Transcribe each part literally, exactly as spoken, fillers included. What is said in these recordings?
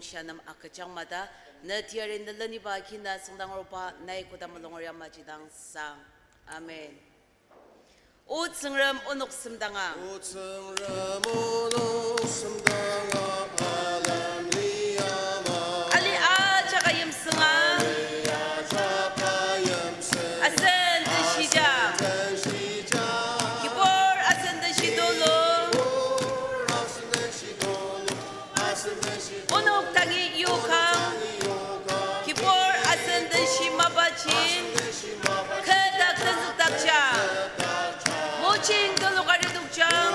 Shianem aküjang mada, ne teyari ne leniba kina süngdangroba nai koda mulungur yamaji dang sang. Amen. O Tsüngrem onok semdanga. O Tsüngrem onok semdanga, alemli ama. Ali ajak ayimsünga. Ali ajak ayimsünga. Asen den shijang. Asen den shijang. Kibur asen den shitulu. Kibur asen den shitulu. Onok tangi yokang, kibur asen den shimapajin, kü dak tenzükdakjang, mojing tulu kari tokjang,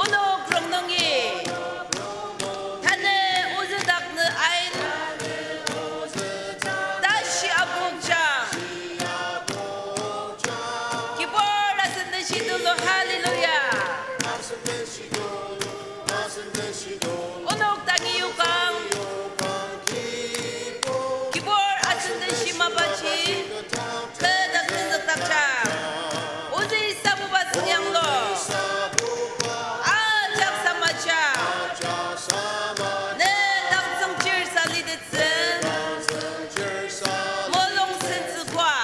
onok rongnungi, tanü ozüdak nü ain, tashi apokjang, kibur asen den shitulu, hallelujah. Onok tangi yokang. Kibur asen den shimabaji. Kü dak tenzükdakjang. Ozü sabuba süngyanglu. Ajak samaja. Ne dang tsüngchir sa litettsü. Mulung sentsükwa.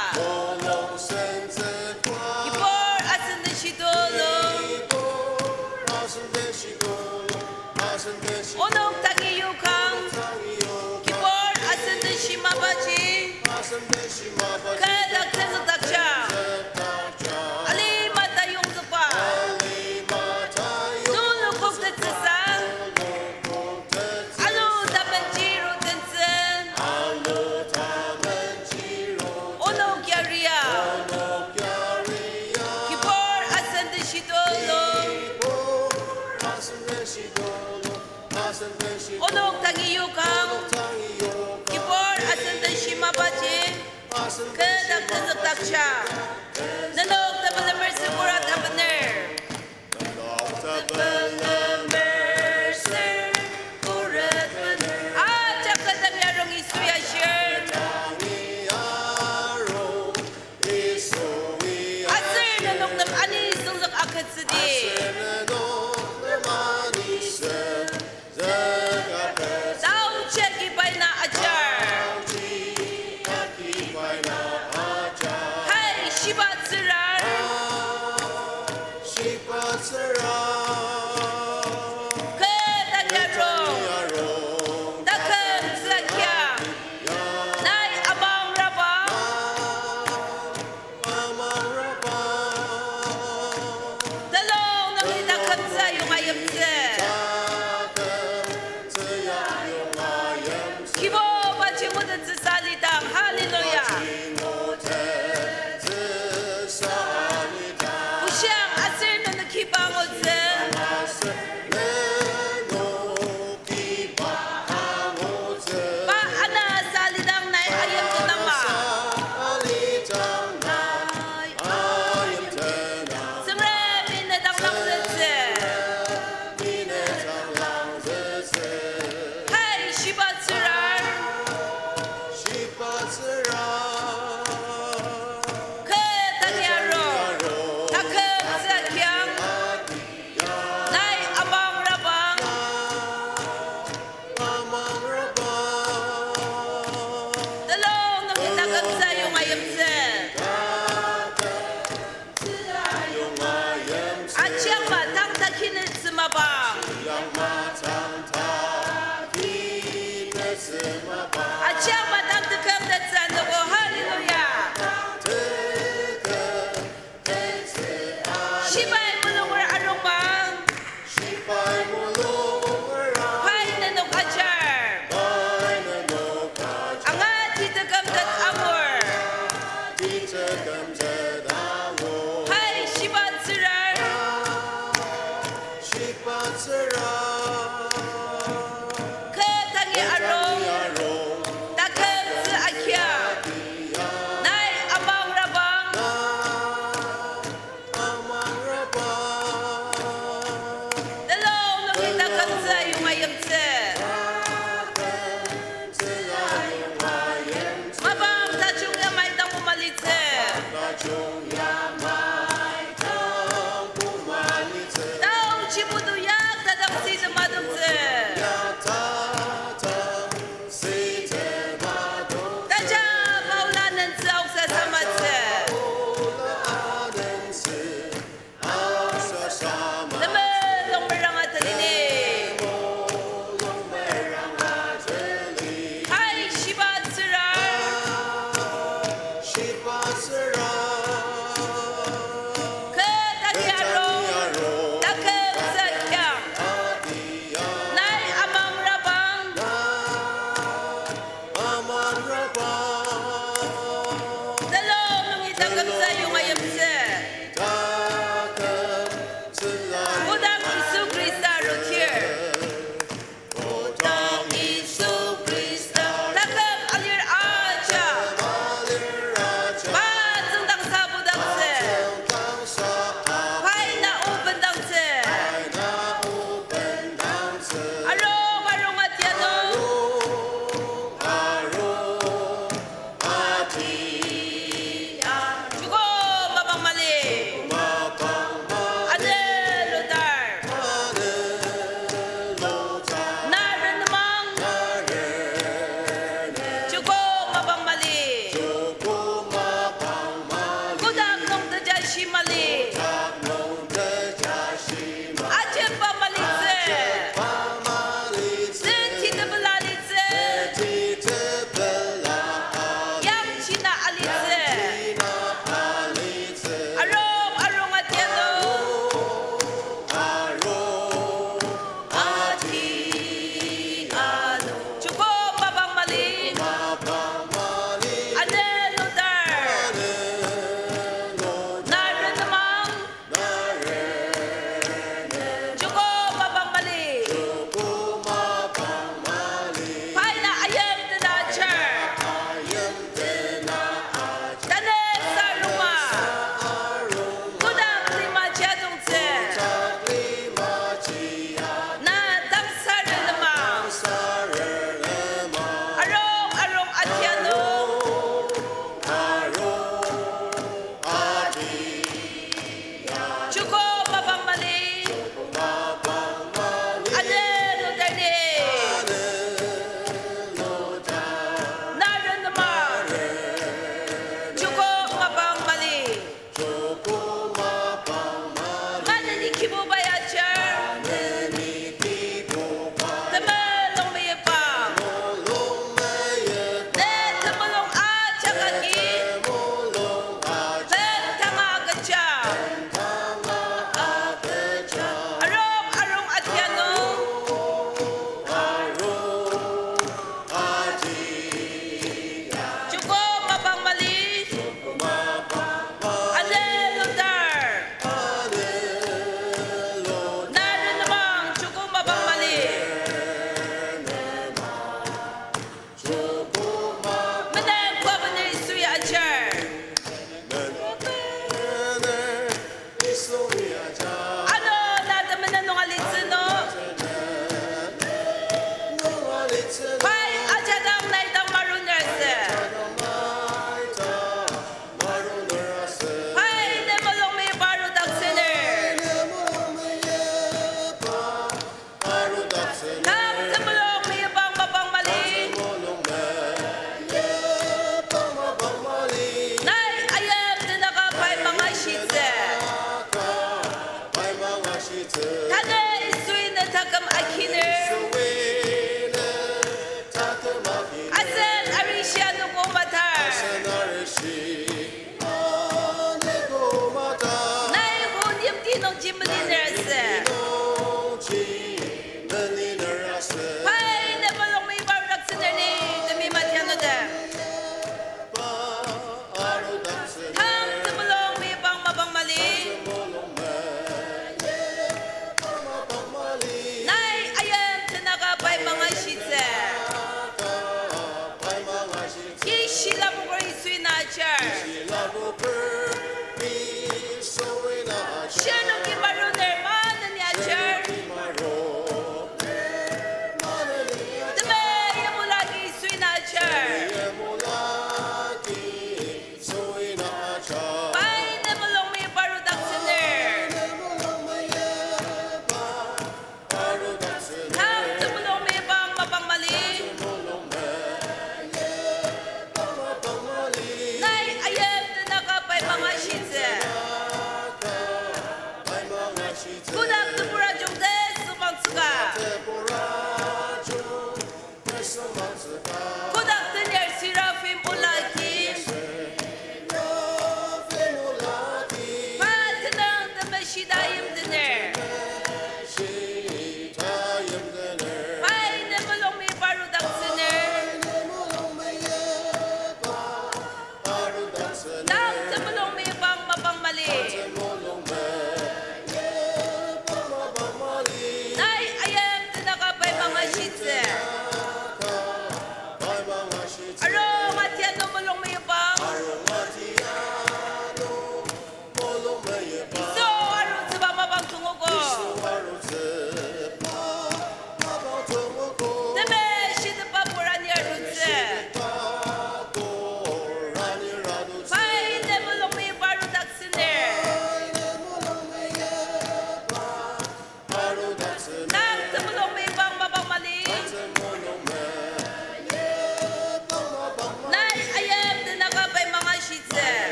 Kibur asen den shitulu. Onok tangi yokang. Kibur asen den shimabaji. Kü dak tenzükdakjang. Alima ta yongzükba. Nulu koktettsüsa. Alu tabenji ro tentsü. Onok yaria. Kibur asen den shitulu. Onok tangi yokang. Kibur asen den shimabaji. Kü dak tenzükdakjang. Nenok tepelemer sür kura tapener. Ajak kü tangi arung Yisu ya shir. Aser nenok nem ani süngzük akütsüdi. Taochi agi pai na ajar. Hai shiba tsürar.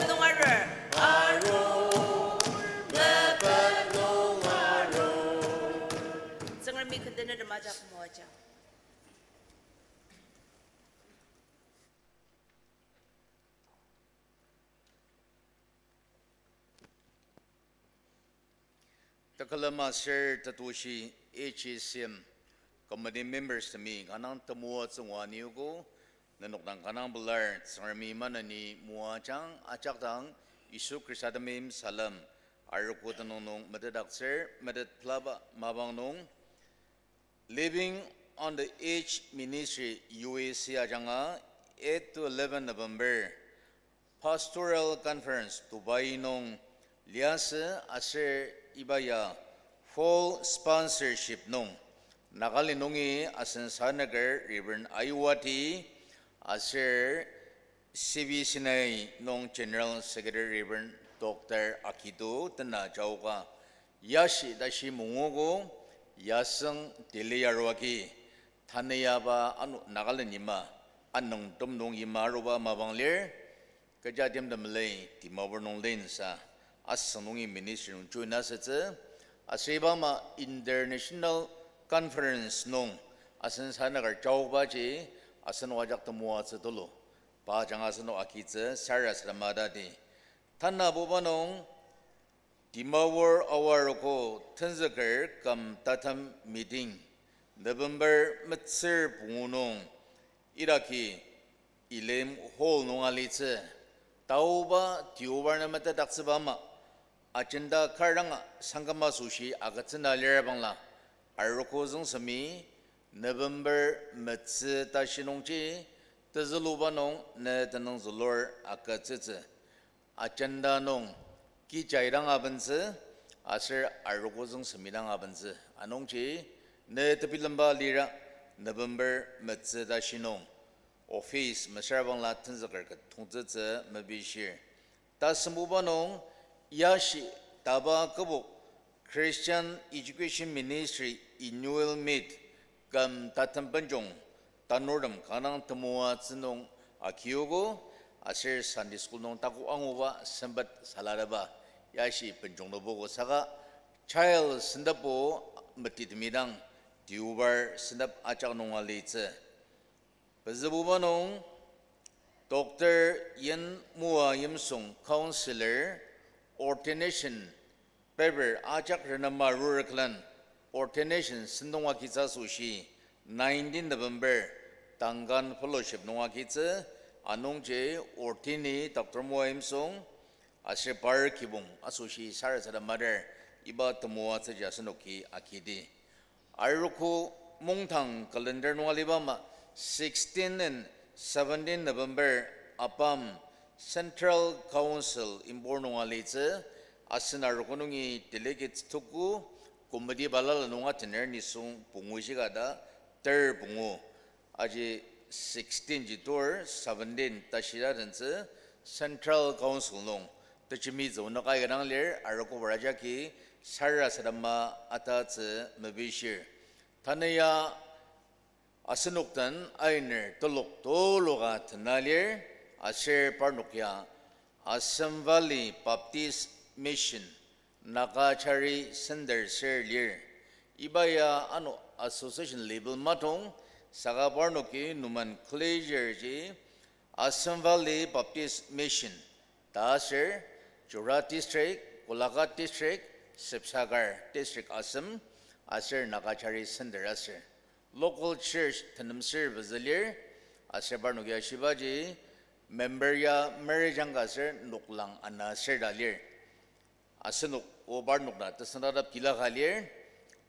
Nung arur. Arur, mepet nung arur. Tsüngremi kentenertem ajak moajang. Tekülem aser tetushi H A C M committee members temi kanga temoatsü ngua aniogo, nenok dang kanga pelar Tsüngremi maneni moajang. Ajak dang Yisu Khrista temeim salem arogo tenüng nung metetdaktsür. Metet pelaba mapang nung Living on the Edge Ministry U A C ajanga eight to eleven November Pastoral Conference Dubai nung liasü aser iba ya full sponsorship nung Nagaland nungi asen sanüker Reverend Aiwati aser C B C N A nung General Secretary Reverend Doctor Akido tena jaoka yashi tashi mungogo, yasüng tili yaruagi, tanü yaba ano Nagaland yima, anüngtem nung yima aruba mapang lir, kecha timtem le Dimapur nung lensa, asüng nungi ministry nung join asütsü, aser iba ama international conference nung, asen sanüker jaobaji, asenok ajak temoatsü tulu, pa ajanga asenok agitsü sarasadema tati. Tanabuba nung, Dimapur Awarogo tenzüker küm tatem meeting, November metsür pungu nung, idaki Elim Hall nung alitsü, taoba Deobar nem metetdaktsüba ama, agenda kar danga sangkama asoshi agütsüna lir bangla, arogo züngsemi, November metsü tashi nungji, tezüluba nung ne tenüng zülur agütsütsü. Agenda nung, kija idang abentsü, aser arogo züngsemi dang abentsü. Anungji, ne tebilemba lira, November metsü tashi nung, office mesüra bangla tenzüker ket tongtsütsü mepishir. Tasembuba nung, yashi taba kübok Christian Education Ministry Annual Meet küm tatem benjong tanurtem kanga temoatsü nung agiogo, aser Sunday School nung taku anguba sempet salateba yashi benjong nübogo saka, child sentepbo metitemi dang Deobar sentep ajak nung alitsü. Pezübuba nung, Doctor Yen Mua Yimsung, Counselor, ordination paper ajak renema rurklen, ordination sentong agitsü asoshi, nineteen November, Tangan Fellowship nung agitsü, anungji ordainee Doctor Mua Yimsung, aser par kibong asoshi sarasadema lir, iba temoatsüji asenoki agidi. Arogo mungdang calendar nung aliba ama sixteen and seventeen November ABAM Central Council Impur nung alitsü, asen arogo nungi delegates tuku, committee balala nung atener nisung pungu shika ta ter pungu. Aji sixteen ji tur seventeen ta shira dentsü Central Council nung tejemitsü onok aika dang lir, arogo baraji agi sarasadema atatsü mepishir. Tanü ya asenok den ainer telok tuluka tena lir, aser parnok ya Assam Valley Baptist Mission Naga Chari Center ser lir. Iba ya ano association level matong, saka parnoki nomenclature ji Assam Valley Baptist Mission ta aser, Jorhat District, Golaghat District, Sibsagar District Assam, aser Naga Chari Center aser. Local church tenemser pezü lir, aser parnoki ashibaji, member ya merijang ka aser noklang ana ser ta lir. Asenok o parnok na tesüngdakdaktsü ka lir,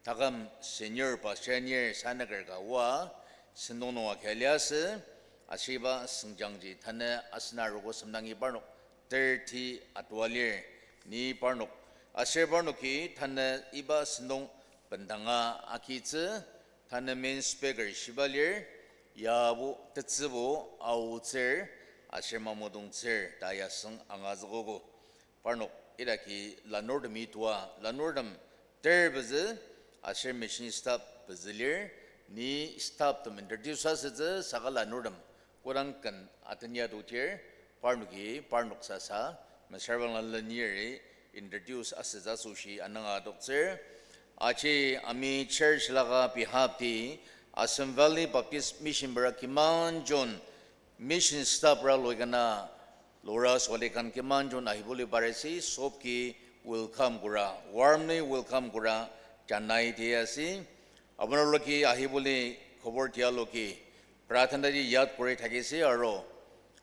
taküm senior pastor nir sanüker ka oa, sentong nung akia liasü, aser iba süngjangji tanü asen arogo semdangi parnok thirty atua lir, ni parnok, aser parnoki tanü iba sentong bendanga agitsü, tanü main speaker shiba lir, yabo tetsübo aotsür, aser mamudongtsür ta yasüng angazükogo. Parnok idaki lanurtemi tua, lanurtem ter pezü, aser mission staff pezü lir, ni staff tem introduce asütsü saka lanurtem kodang ken atenya totir, Parnoki, parnok sasa, mesüra bangla lenir introduce asütsü asoshi ananga adoktsür. Aji ami church laka behalf-ti, Asem Valley Baptist Mission bera kiman jon, mission staff bera loikana, Lora Swalikan kiman jon ahibuli baresi, sobki welcome kura, warmly welcome kura, janai tiasi. Abanoki ahibuli khobor tialoki, pratana ji yat kuri thakisi aro,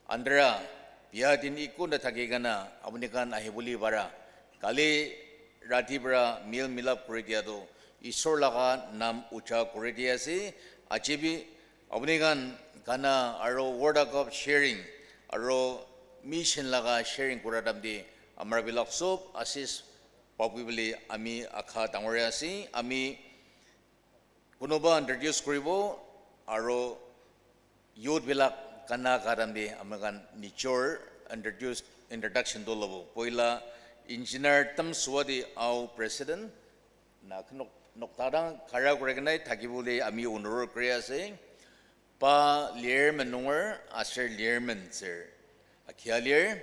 andra, biatin ikuna thaki kana, abanikan ahibuli bara. Kali ratibra meal milap kuri tiado, Isor laka nam uja kuri tiasi, ajibi, abanikan kana aro word of God sharing, aro mission laka sharing kura tamdi, amar bilak sob, asis, papibili ami aka dangori asi, ami Konoba introduce kuribo, aro youth bilak kana ka tamdi amekan nijor introduce, introduction tulubo. Poila Engineer Tem Suwadi Ao President, na khenok, nokdadang kara kuri kanai takibuli ami onurur kuri ase. Pa lir menunger aser lir mentsür akia lir.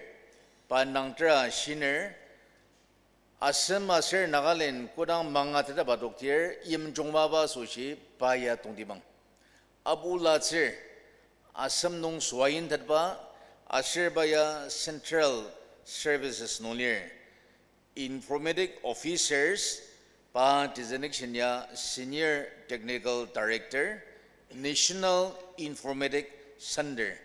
Pa nangtra shiner, Asem aser Nagaland kodang mangatetba adoktir yimjung mapa asoshi pa ya tongtibang. Abulatsür, Asem nung suaintetba, aser pa ya Central Services nung lir. Informatic Officers, pa designation ya Senior Technical Director, National Informatic Center,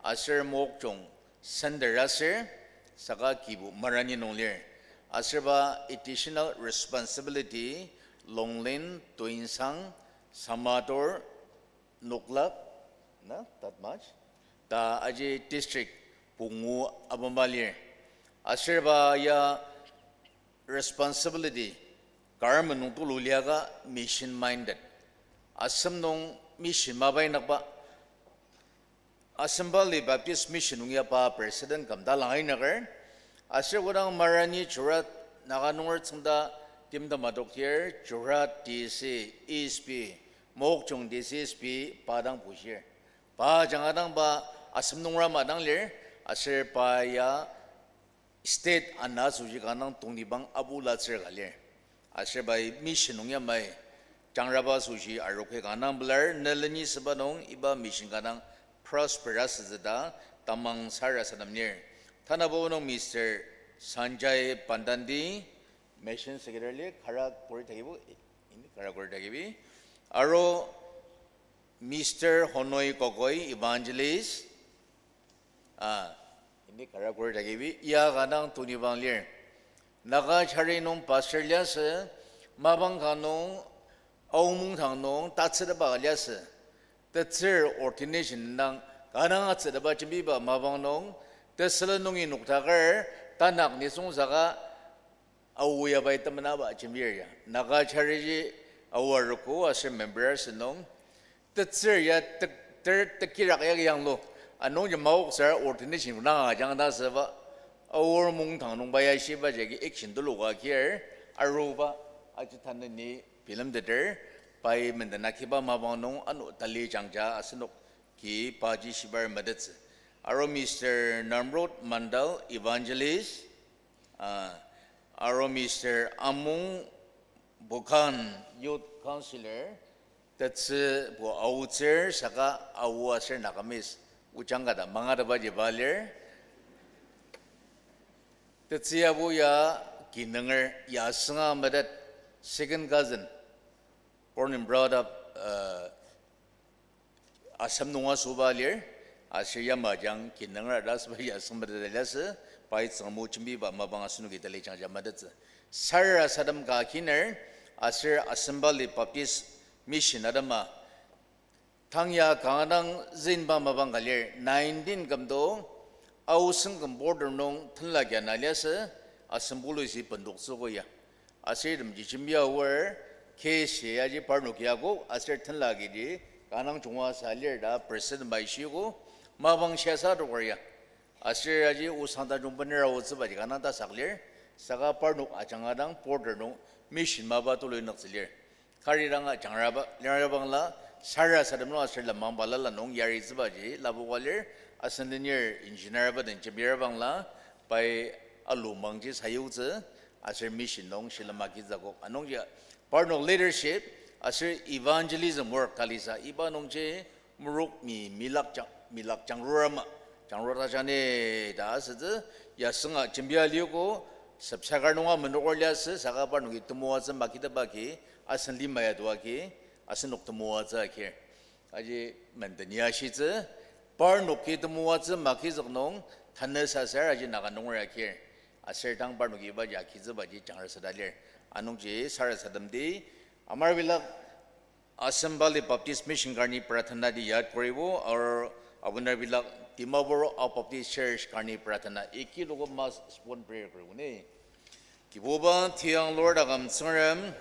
aser Mokokchung Center aser, saka kibu Marani nung lir. Aser pa additional responsibility, Longleng, Tuensang, Samator, Noklak, na, Tatmach, ta aji district pungu abamba lir. Aser pa ya responsibility, government nung tulu liaka mission minded. Asem nung mission mapa inakba, Asem Valley Baptist Mission nung ya pa president kümta lang ainaker. Aser kodang Marani Jorhat Naga nunger tsüngda timtem adoktir, Jorhat D C, S P, Mokokchung D C S P pa dang bushir. Pa ajanga dang pa Asem nungra ama dang lir, aser pa ya state ana asoshi kanga dang tongtibang abulatsür ka lir. Aser pai mission nung yamai jangraba asoshi aroke kanga dang pelar, ne lenyi süba nung iba mission kanga dang prosper asütsü ta tamang sarasadem lir. Tanabo nung Mister Sanjay Pandandi, Mission Secretary lir, kara kori takibo, ini kara kori takibi. Aro Mister Honoi Kokoi, Evangelist, a, ini kara kori takibi, ya kanga dang tongtibang lir. Naga chari nung pastor liasü, mapang ka nung, aomongtang nung, tatsüteba ka liasü. Tetsür ordination dang, kanga dang atsüteba jembiba mapang nung, tesülen nungi noktaker, tanak nisung saka, Ao ya pai temenaba jembir ya. Naga chariji Ao arogo aser member asünung. Tetsür ya tek-, ter-, tekirak ya yanglu. Anungji maoksar ordination nung ajanga ta süba. Aor mungtang nung pa ya shiba jagi action tuluka kir. Aruba aji tanü ni bilemteter. Pai menden akiba mapang nung ano tali jangja asenok ki paji shibar metettsü. Aro Mister Namrod Mandal, Evangelist, ah, aro Mister Amung Bukan, Youth Councillor, tetsü bo aotsür saka Ao aser Nagamese ojang ka ta mangatetbaji pa lir. Tetsü yabo ya kinunger ya sünga metet, second cousin, born and brought up, uh, Assam nung asoba lir, aser yamajang kinunger ta asüba ya sünga metet liasü, pai Tsüngrem o jembiba mapang asenoki tali jangja metettsü. Sarasadem ka kiner, aser Assembly Baptist Mission atema tang ya kanga dang zünba mapang ka lir, nineteen kümto, Ao Sangam border nung tenla kia na liasü, Assembly si bendoktsüogo ya. Aser itemji jembia aor, case ya aji parnok ya ko, aser tenla kiji, kanga dang junga sa lir ta president pai shiogo, mapang shia sa adoker ya. Aser aji osang tajung bener aotsübaji kanga dang tasak lir, saka parnok ajanga dang border nung mission mapa tulu inoktsü lir. Kari dang ajangraba, lir abangla, sarasadem nung aser lenmang balala nung yaritsübaji lapoka lir, Asen lenir engineer ba den jembir bangla, pai alumangji sayutsü, aser mission nung shilem agizükok. Anungji parnok leadership, aser evangelism work talisa, iba nungji murok mi milak jang, milak jangrur ama, jangrur tajani ta asütsü, yasünga jembia liuko, sepsakar nunga menoker liasü, saka parnoki temoatsü makitepba agi, asen lima ya tua agi, asenok temoatsü agir. Aji menden ya shitsü, parnoki temoatsü makizük nung, tanü sasar aji Naga nunger agir. Aser tang parnoki ibaji agitsübaji jangra sada lir. Anungji sarasademdi, amar bilak Asem Valley Baptist Mission karni prarthana di yat koribo, aor abunar bilak Dimapur Ao Baptist Church karni prarthana. Eki logo mass swan prayer koribo ni. Kibuba tiang Lord agam Tsüngrem,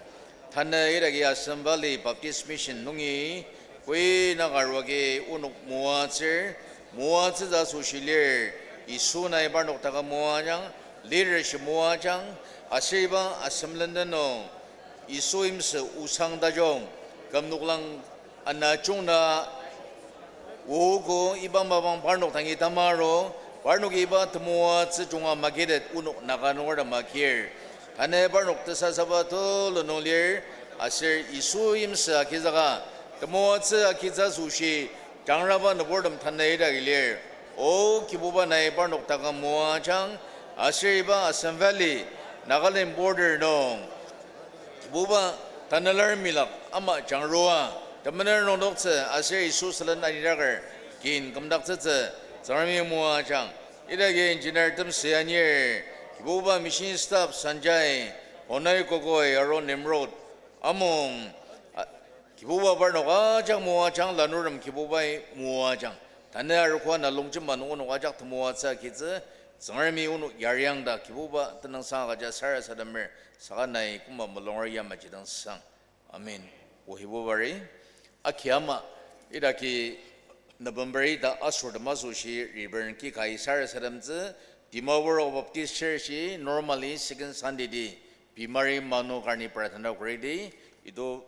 tanü idaki Asem Valley Baptist Mission nungi, koi naka ruagi onok moatsür, moatsütsü asoshi lir, Yisu nai parnok taküm moajang, leadership moajang, aser iba Asem lenden nung, Yisu yimsü osang tajung, küm noklang ana jungna, ogo iba mapang parnok dangi tamaro, parnok iba temoatsü junga magitet onok Naga nunger dang makir. Tanü parnok tesasaba tulu nung lir, aser Yisu yimsü agizüka, temoatsü agitsü asoshi, jangraba nüburtem tanü idaki lir. O Kibuba nai parnok taküm moajang, aser iba Assam Valley, Nagaland border nung Kibuba, tanü lar milak ama jangrua, temeneer nokdoktsü aser Yisu sülen aniraker, kin kümdaktsütsü, Tsüngremi moajang, idagi engineer temsü anir, Kibuba mission staff Sanjay, Honai Gogoi, Aaron Nimrod, amung, a, Kibuba parnok ajak moajang, lanurtem Kibubai moajang. Tanü arogo na longjema nung onok ajak temoatsü agitsü, Tsüngremi onok yariang ta Kibuba tenüngsang agüja sarasademer, saka nai koma mulunger yamaji dang sang. Amen. O Kibuba ri, aki ama, idaki November ita asortem asoshi Reverend Kikai sarasademtsü, Dimapur Ao Baptist Church-i normally second Sunday di, Bimari manu karni prarthana kuri di, ito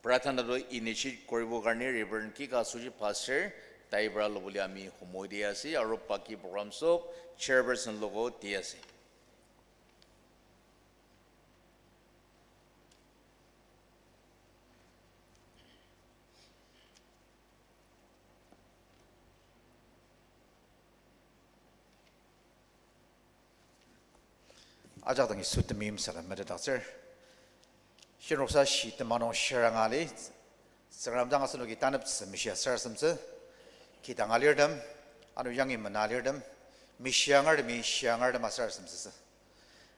prarthana to initiate koribo karni Reverend Kika Suji Pastor, taibra loboli ami homoi di ase, aro paki program sok chairperson logo di ase. Ajak dangi sütemi imsaka metetdaktsür. Shinroksa shi temang nung shiranga ali, Tsüngrem dang asenoki taneptsü mishia sarasademtsü, kidang alirtem, ano yangi mena alirtem, mishia angartemi shia angartem asarasademtsütsü.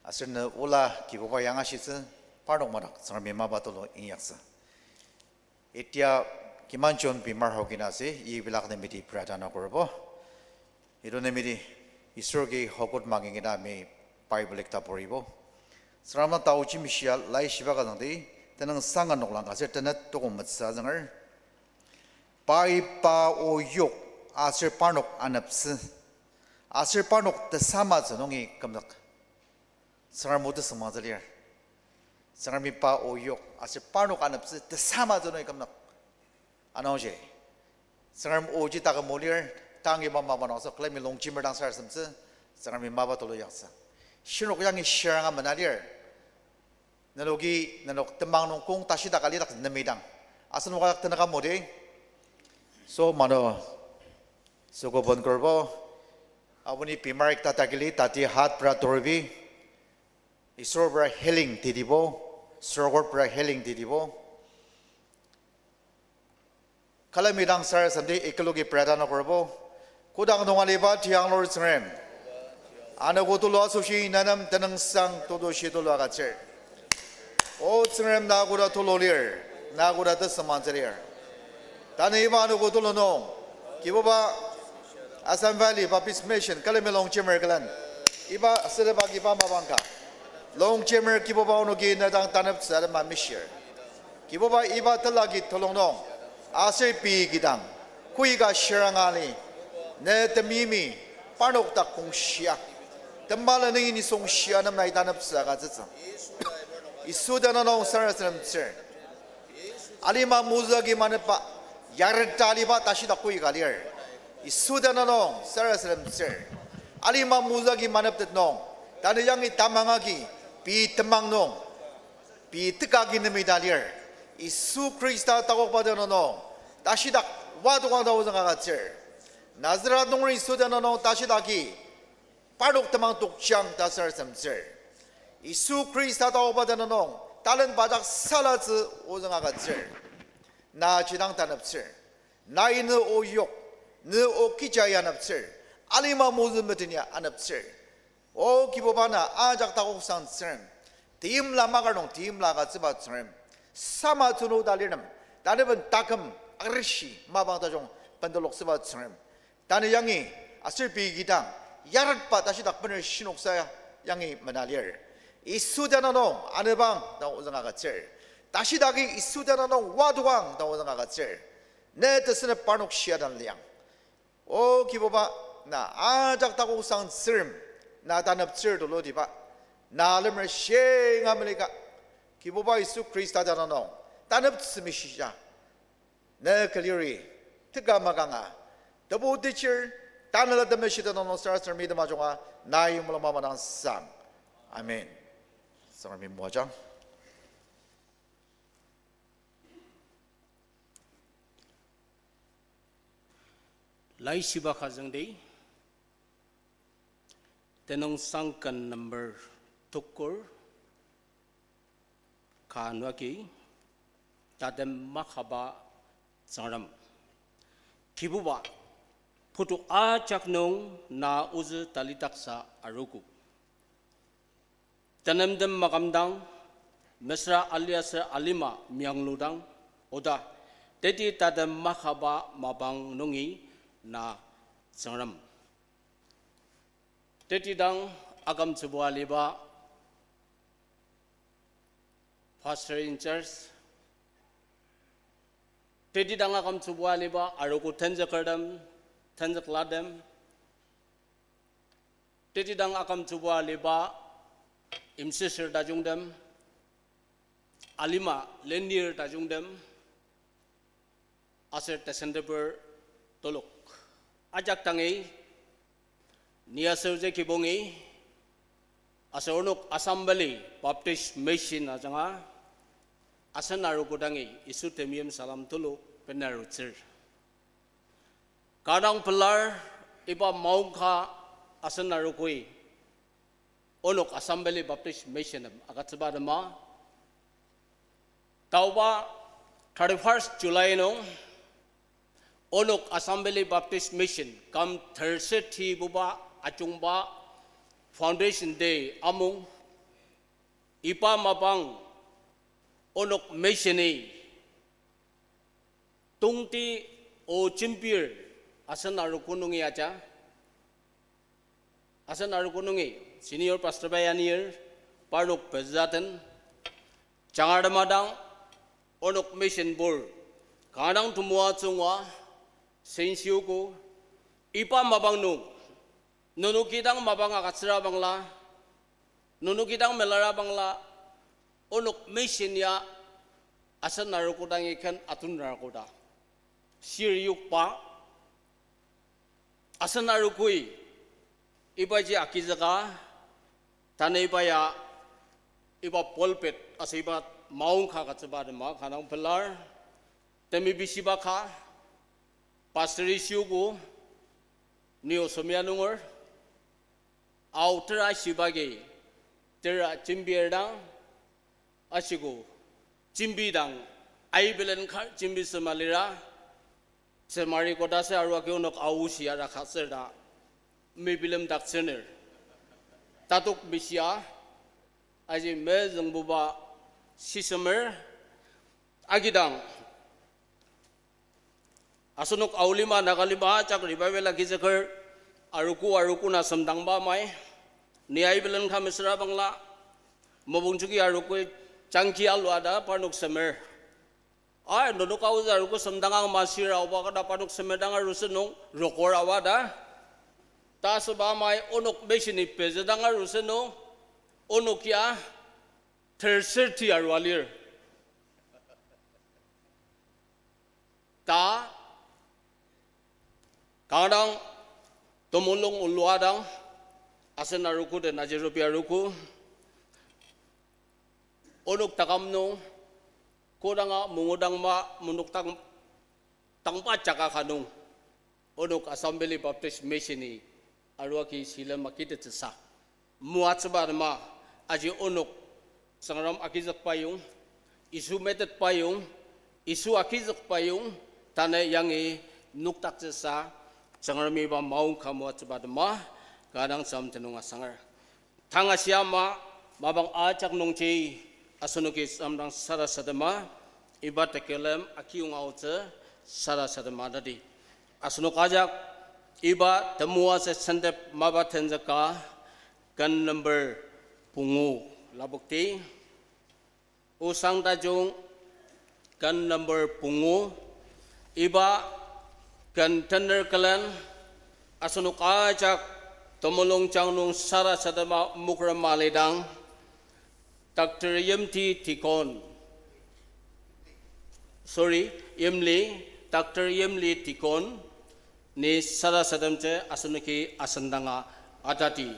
Aser ne ola Kibuba yangashitsü, parnok madak Tsüngremi mapa tulu inyaktsü. Itia kiman John Bimar Hawkins ase, ibilak nemiti prarthana korobo. Ito nemiti Isor ki hokot mangi ngina mi Bible ekta poribo. Tsüngrem na taochi mishia laishiba ka zangdi, tenüngsang ka noklang ka aser tenet tokong metsü azünger. Pai pa o yok aser parnok aneptsü, aser parnok tesamatsü nungi kümzük. Tsüngrem o tesüngmangtsü lir. Tsüngremi pa o yok aser parnok aneptsü tesamatsü nungi kümzük. Anungji Tsüngrem oji taküm o lir, tang iba mapa nung aser külemi longjemer dang sarasademtsü, Tsüngremi mapa tulu yaktsü. Shinrok yangi shiranga mena lir. Nenoki, nenok temang nung kong tashi dak alidak nemidang, asenok ajak tenüka modi. So mano, süko bon korobo, abuni Bimar ekta takili tati hat pra toribi, Isor pra healing titibo, sorkor pra healing titibo. Külemi dang sarasademdi ekeloki prarthana korobo. Kodang nung aliba tiang Lord Tsüngrem, anogo tulu asoshi na nem tenüngsang tetushi tulu agütsür. O Tsüngrem, na koda tulu lir, na koda tesüngmangtsü lir. Tanü iba anogo tulu nung, Kibuba, Assam Valley Baptist Mission külemi longjemer külen, iba süteba kiba mapang ka, longjemer Kibuba onoki ne dang taneptsü atema mishir. Kibuba iba telaki telung nung, aser pei kidang, koika shiranga ali, ne temeimi, parnok dak kongshia, temala nungi nisung shia nem nai taneptsü agütsütsü. Yisu tenüng nung sarasademtsür. Alima mozü agi manetba, yareta aliba tashi dak koika lir. Yisu tenüng nung sarasademtsür. Alima mozü agi maneptet nung, tanü yangi tamang agi, pei temang nung, pei teka agi nemita lir. Yisu Khrista takokba tenüng nung, tashidak wadokang ta ozüng agütsür. Nazaret nunger Yisu tenüng nung tashidak agi, parnok temang tokjang ta sarasademtsür. Yisu Khrista takokba tenüng nung, talen bajak salatsü ozüng agütsür. Na jidang taneptsür. Nai ne o yok, ne o kecha ya aneptsür. Alima mozü meteni ya aneptsür. O Kibuba na ajak takoksang Tsüngrem. Teimla makar nung teimla agütsüba Tsüngrem. Sama tulu ta lirtem, taneben taküm arishi mapang tajung benteloktsüba Tsüngrem. Tanü yangi, aser pei kidang, yaretba tashidak bener shinoksa yangi mena lir. Yisu tenüng nung anepang ta ozüng agütsür. Tashidak agi Yisu tenüng nung wadokang ta ozüng agütsür. Ne tesünep parnok shia den liang. O Kibuba, na ajak takoksang Tsüngrem, na taneptsür tulutiba, na lemer shinga melika, Kibuba Yisu Khrista tenüng nung, taneptsü mishia, ne küliri, teka makanga, tebu techir, Tanela Temeshi tenüng nung sarasademi temajunga, nai mulung mamadang sang. Amen. Tsüngremi moajang. Laishiba ka züngdi, tenüngsang ken number tukur, ka nung agi, Tatem Makaba Tsüngrem. Kibuba, putu ajak nung na ozü talidaksa arogo. Tenemtem makamdang, mesüra aliaser alima miangludang, oda, teti tatem makaba mapang nungi na Tsüngrem. Tetidang akümtsübua aliba Pastor in charge, tetidang akümtsübua aliba arogo tenzükertem, tenzüklatem, tetidang akümtsübua aliba yimsüsür tajungtem, alima lenir tajungtem, aser tesenteper telok. Ajak dangi, ni aser je kibongi, aser onok Assembly Baptist Mission ajanga, asen arogo dangi Yisu temeim salem tulu benarutsür. Kanga pelar iba maongka asen arogoi, Onok Assembly Baptist Mission nem agütsüba tema. Taoba thirty-first July nung, Onok Assembly Baptist Mission, kam thirty-three buba ajungba Foundation Day amung, iba mapang Onok Mission-i tongti o jembir asen arogo nungi aja. Asen arogo nungi, senior pastor pai anir, parnok pezü aten, jangar temadang, Onok Mission Board, kanga dang temoatsü ngua, sensiogo, iba mapang nung, nenok kidang mapang agütsüra bangla, nenok kidang melara bangla, Onok Mission ya asen arogo dangi ken atunra koda. Shir yokba, asen arogoi, ibaji agizüka, tanü iba ya, iba pulpit, aser iba maongka agütsüba tema kanga dang pelar, temeim shiba ka, pastor-i shiogo, ni Osomia nunger, ao tera shiba agi, tera jembir dang, ashiko, jembi dang, aibelen kar jembi sema lira, semari koda se arua ki onok aoshi ara ka ser ta, mebilemdaktsüner. Tatok meshia, aji mezüngbuba shisemer, agidang, asenok Ao lima, Naga lima ajak revival agizüker, arogo arogo na semdangba amai, ni aibelen ka mesüra bangla, mopung jagi arogoi jangki alua ta parnok semer. Ai, nenok aotsü arogo semdang ang masir aoba kata parnok semerdang arutsü nung, rokor aoa ta. Ta asüba amai Onok Mission-i pezüdang arutsü nung, onok ya terserti arua lir. Ta, Kanga dang, temulung olua dang, asen arogo den aji rubi arogo, onok taküm nung, kodanga mungudangma, monok tang, tangba jaka ka nung, onok Assam Valley Baptist Mission-i aruagi shilem akitettsüsa moatsüba atema, aji onok Tsüngrem agizükba yong, Yisu metetba yong, Yisu agizükba yong, tanü yangi noktaktsüsa Tsüngremi iba maongka moatsüba atema, kanga dang Tsüngrem tenüng asanger. Tang ashi ama, mapang ajak nungji, asenoki samdang sarasadema, iba tekülem akiyong aotsü sarasadema tadi. Asenok ajak, iba temoatsü sentep mapa tenzüka, ken number pungu lapokti. Osang tajung, ken number pungu, iba ken tener külen, asenok ajak temulung jang nung sarasadema mokrema lidang, Doctor Yimti Tikon, sorry, Yimli, Doctor Yimli Tikon, ni sarasademtsü asenoki asendanga atati.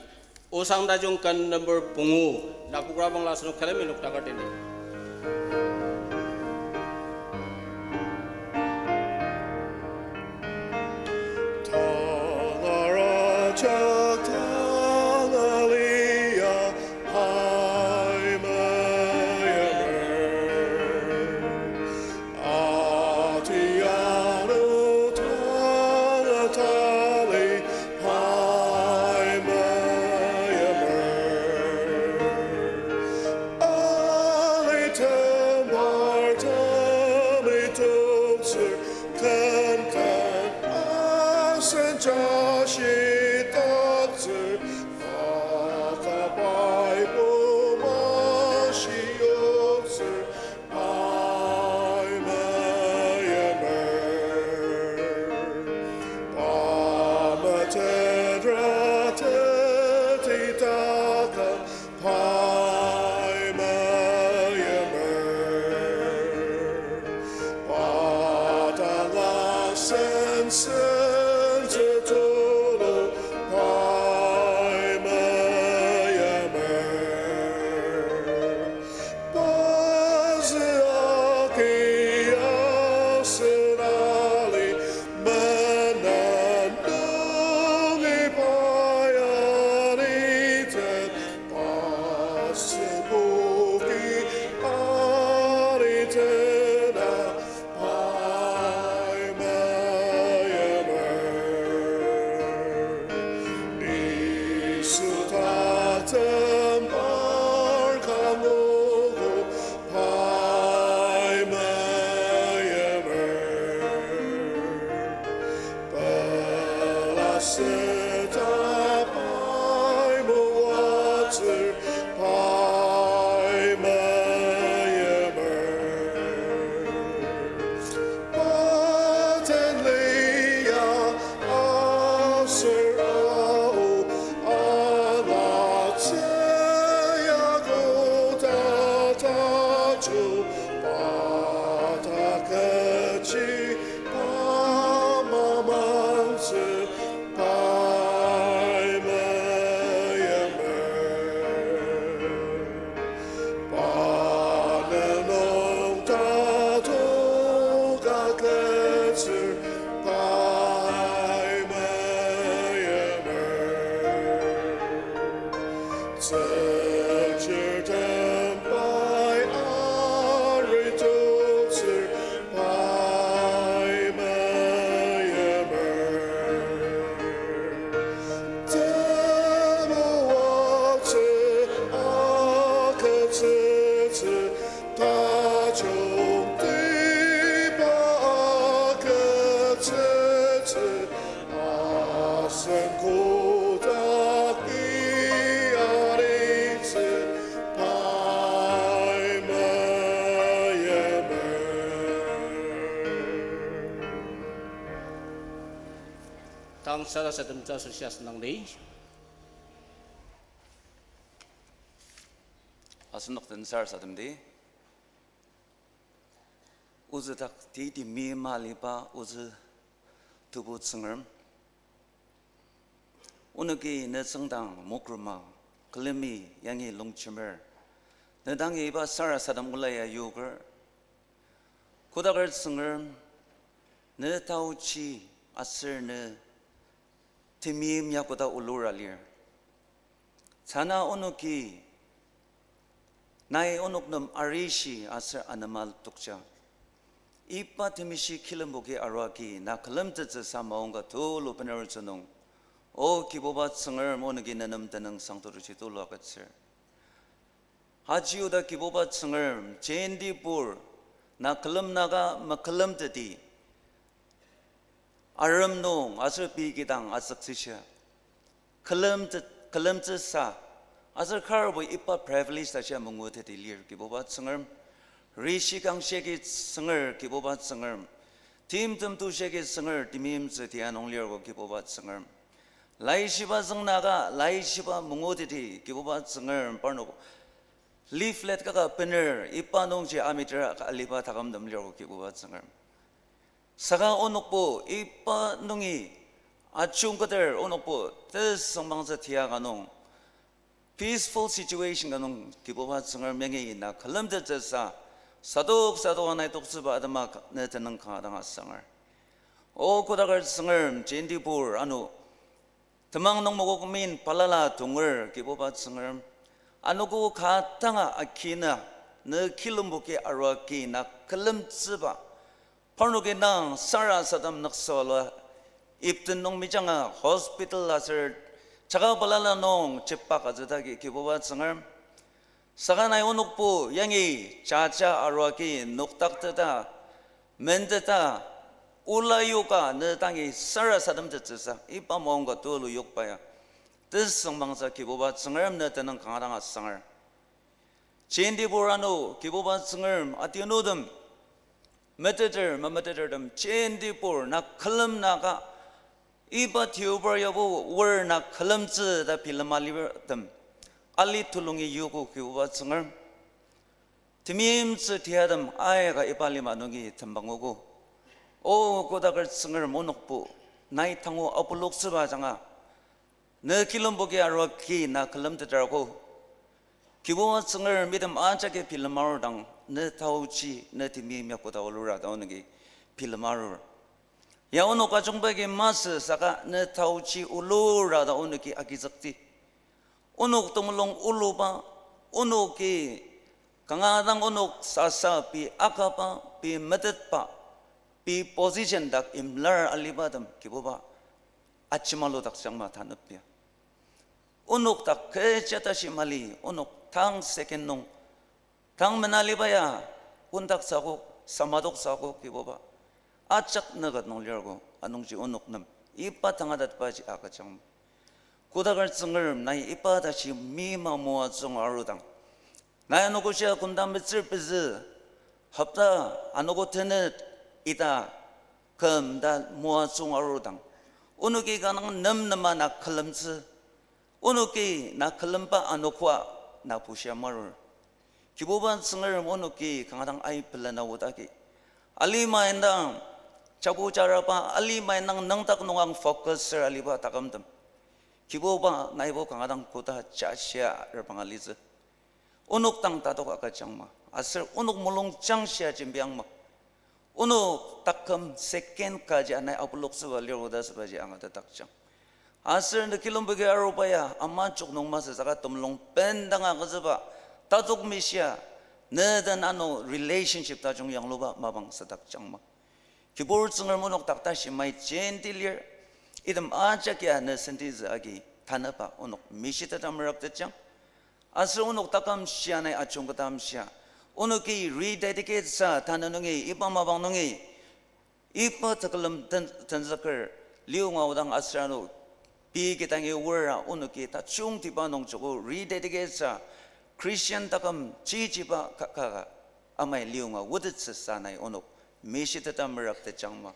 Osang tajung ken number pungu, lapokra bangla asenok külemi noktaker tenti. Talarajak talalia pai meyemer. Atianu talatali pai meyemer. Aliten partem itoktsür, kenken asen jashidaktsür, pata paipu mashiyoktsür, pai meyemer. Pa metetra tetidaka pai meyemer. Pa tala sensen tetulu pai meyemer. Pezü aki asen ali menen nungi payaniten, pa sepoki anitena pai meyemer. Yisu tatem par kangugo pai meyemer. Pela seta pai moatsür pai meyemer. Paten lia aser ao, alatsü ya koda tajung, pata kechi pa mamangtsü pai meyemer. Pa nenok tatok agütsür pai meyemer. Tsükchirtem pai aritoktsür pai meyemer. Temoatsü agütsütsü, tajungtiba agütsütsü, asen kodak iaritsü pai meyemer. Tang sarasademtsü asoshi asenangdi. Asenok den sarasademdi. Ozü dak teti mima liba ozü Tebu Tsüngrem. Onoki ne tsüngdang mokroma, külemi yangi longjemer. Ne dangi iba sarasadem ola ya yoker. Kodaker Tsüngrem, ne taochi aser ne temeim ya koda olura lir. Tsüngda onoki nai onok nem arishi aser anema tokja. Iba temeshi kilemboki arua agi na külemtettsüsa maongka tulu bener tsünung. O Kibuba Tsüngrem, onoki ne nem tenüngsang totoji tulu agütsür. Aji oda Kibuba Tsüngrem, jenti pur, na külemnaka mekülemteti arem nung aser pei kidang asüktsüsa, külemtsü-, külemtsüsa, aser karbo iba privilege ta shia manguteti lir Kibuba Tsüngrem. Rishi kangshia agi Tsüngrem Kibuba Tsüngrem, timtem tushia agi Tsüngrem, temeimtsü tia nung lir ko Kibuba Tsüngrem. Laishiba züngnaka, laishiba manguteti Kibuba Tsüngrem parnok leaflet kaka bener iba nungji ameter ka aliba takümtem lir ko Kibuba Tsüngrem. Saka onokbo iba nungi ajungketer onokbo tesüngmangtsü tia ka nung, peaceful situation ka nung Kibuba Tsüngrem yangi na külemtettsüsa, sadok sadok anai toktsüba atema ka-, ne tenüng kanga dang asanger. O Kodaker Tsüngrem, jenti pur ano temang nung mokok min balala tonger Kibuba Tsüngrem, anogo ka tanga akina ne kilemboki arua agi na külemtsüba, parnoki nang sarasadem nüksola, ipten nung mejanga hospital aser jaka balala nung jepak atsüdagi Kibuba Tsüngrem. Saka nai onokbo yangi jaja arua agi nokdakteta, menteta, ola yoka ne dangi sarasademtettsüsa iba maongka tulu yokba ya tesüngmangtsü Kibuba Tsüngrem ne tenüng kanga dang asanger. Jenti pur ano Kibuba Tsüngrem, adinutem, meteter memetetertem jenti pur na külemnaka, iba tiobar yabo wor na külemtsü ta bilema alitem ali tulungi yogo Kibuba Tsüngrem. Temeimtsü tiatem aika iba lima nungi tembangugo. O Kodaker Tsüngrem, onokbo nai tangu apuloktsüba ajanga ne kilemboki arua agi na külemteter ko. Kibuba Tsüngrem, item ajaki bilema arudang ne taochi ne temeim ya koda olura ta onoki bilema arur. Ya onok ajungba agi masü saka ne taochi olura ta onoki agizükdi. Onok temulung oluba, onoki kanga dang onok sasa pei akaba, pei metetba, pei position dak imlar alibatem Kibuba, ajemaludakjangma tanepia. Onok dak kecha tashi mali, onok tang second nung, tang mena aliba ya, kondaktsü akok, samadoktsü akok Kibuba, ajak nüket nung lir ko, anungji onok nem iba tangatetbaji agüjang. Kodaker Tsüngrem, nai iba tashi meima moatsüng arudang, nai anogoshia kümdang metsür pezü, hopta anogo tenet ita kümta moatsüng arudang, onoki kanga nem nema na külemtsü, onoki na külemba anogoa na bushia marur. Kibuba Tsüngrem, onoki kanga dang aipela na odagi, alima indang, jabu jaraba alima indang nüngdak nungang focus ser aliba takümtem, Kibuba, naibo kanga dang koda jashia repang alitsü. Onok dang tatok agüjangma, aser onok mulungjang shia jembiangma. Onok taküm second kaji anai apuloktsüba lir oda sübaji angatetakjang. Aser ne kilemboki aruba ya ama jok nung masü saka temulung bendang agütsüba, tatok mishia, ne den ano relationship tajung yangluba mapang sadakjangma. Kibur Tsüngrem, onok dak tashi mai jenti lir, item ajak ya ne sentitsü agi tanüba onok mishiteta merüktetjang. Aser onok taküm shia nai ajungketam shia, onoki rededicate sa tanü nungi, iba mapang nungi, iba tekülem ten-, tenzüker liunga odang aser ano pei kidangi wora onoki tajungtiba nung joko rededicate sa Christian taküm chichiba ka, ka, ka amai liunga otettsüsa nai onok mishiteta merüktetjangma.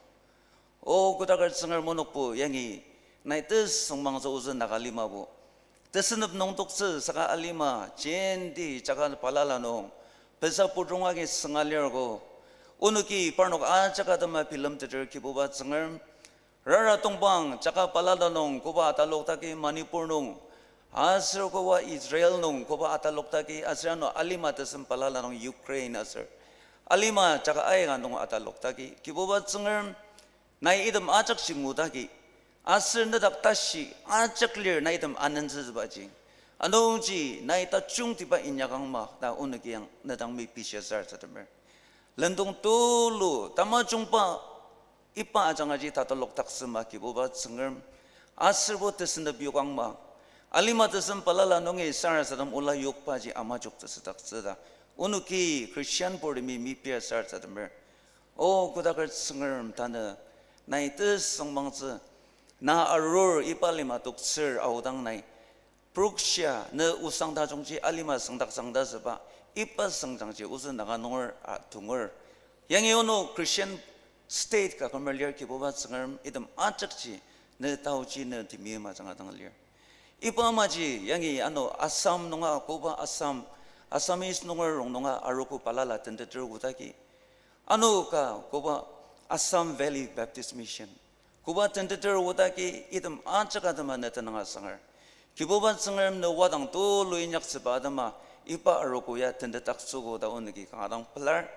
O Kodaker Tsüngrem, onokbo yangi nai tesüngmangtsü ozü naka alimabo tesünep nung toktsü saka alima jenti jaka balala nung pezü pudrong agi sünga lir ko. Onoki parnok ajak atema bilemteter Kibuba Tsüngrem, Rara tongpang jaka balala nung koba atalok daki Manipur nung, aser koba Israel nung koba atalok daki, aser ano alima tesem balala nung Ukraine aser alima jaka aika nung atalok daki, Kibuba Tsüngrem, nai item ajak shingu daki, aser nedak tashi ajak lir nai item anentsütsübaji. Anungji nai tajungtiba inyakangma ta onoki yang nedang mepishia sarasademer. Lendong tulu tamajungba iba ajangaji tatalokdaktsüma Kibuba Tsüngrem, aserbo tesendep yokangma, alima tesem balala nungi sarasadem ola yokbaji amajok tesüdaktsü ta onoki Christian purtemi mepia sarasademer. O kodaker Tsüngrem, tanü nai tesüngmangtsü, na arur iba lima toktsür aodang nai prokshia ne osang tajungji alima süngdak sangdasüba iba süngjangji ozü Naga nunger a tunger. Yangi onok Christian state ka kümer lir Kibuba Tsüngrem, item ajakji ne taoji ne timim ajanga dang lir. Iba amaji yangi ano Assam nunga koba Assam, Assamese nunger rongnunga arogo balala tenteter odaki, ano ka koba Assam Valley Baptist Mission, koba tenteter odaki item ajak atema ne tenüng asanger. Kibuba Tsüngrem, ne wadang tulu inyaktsüba atema iba arogo ya tentetaktsüogo ta onoki kanga dang pelar.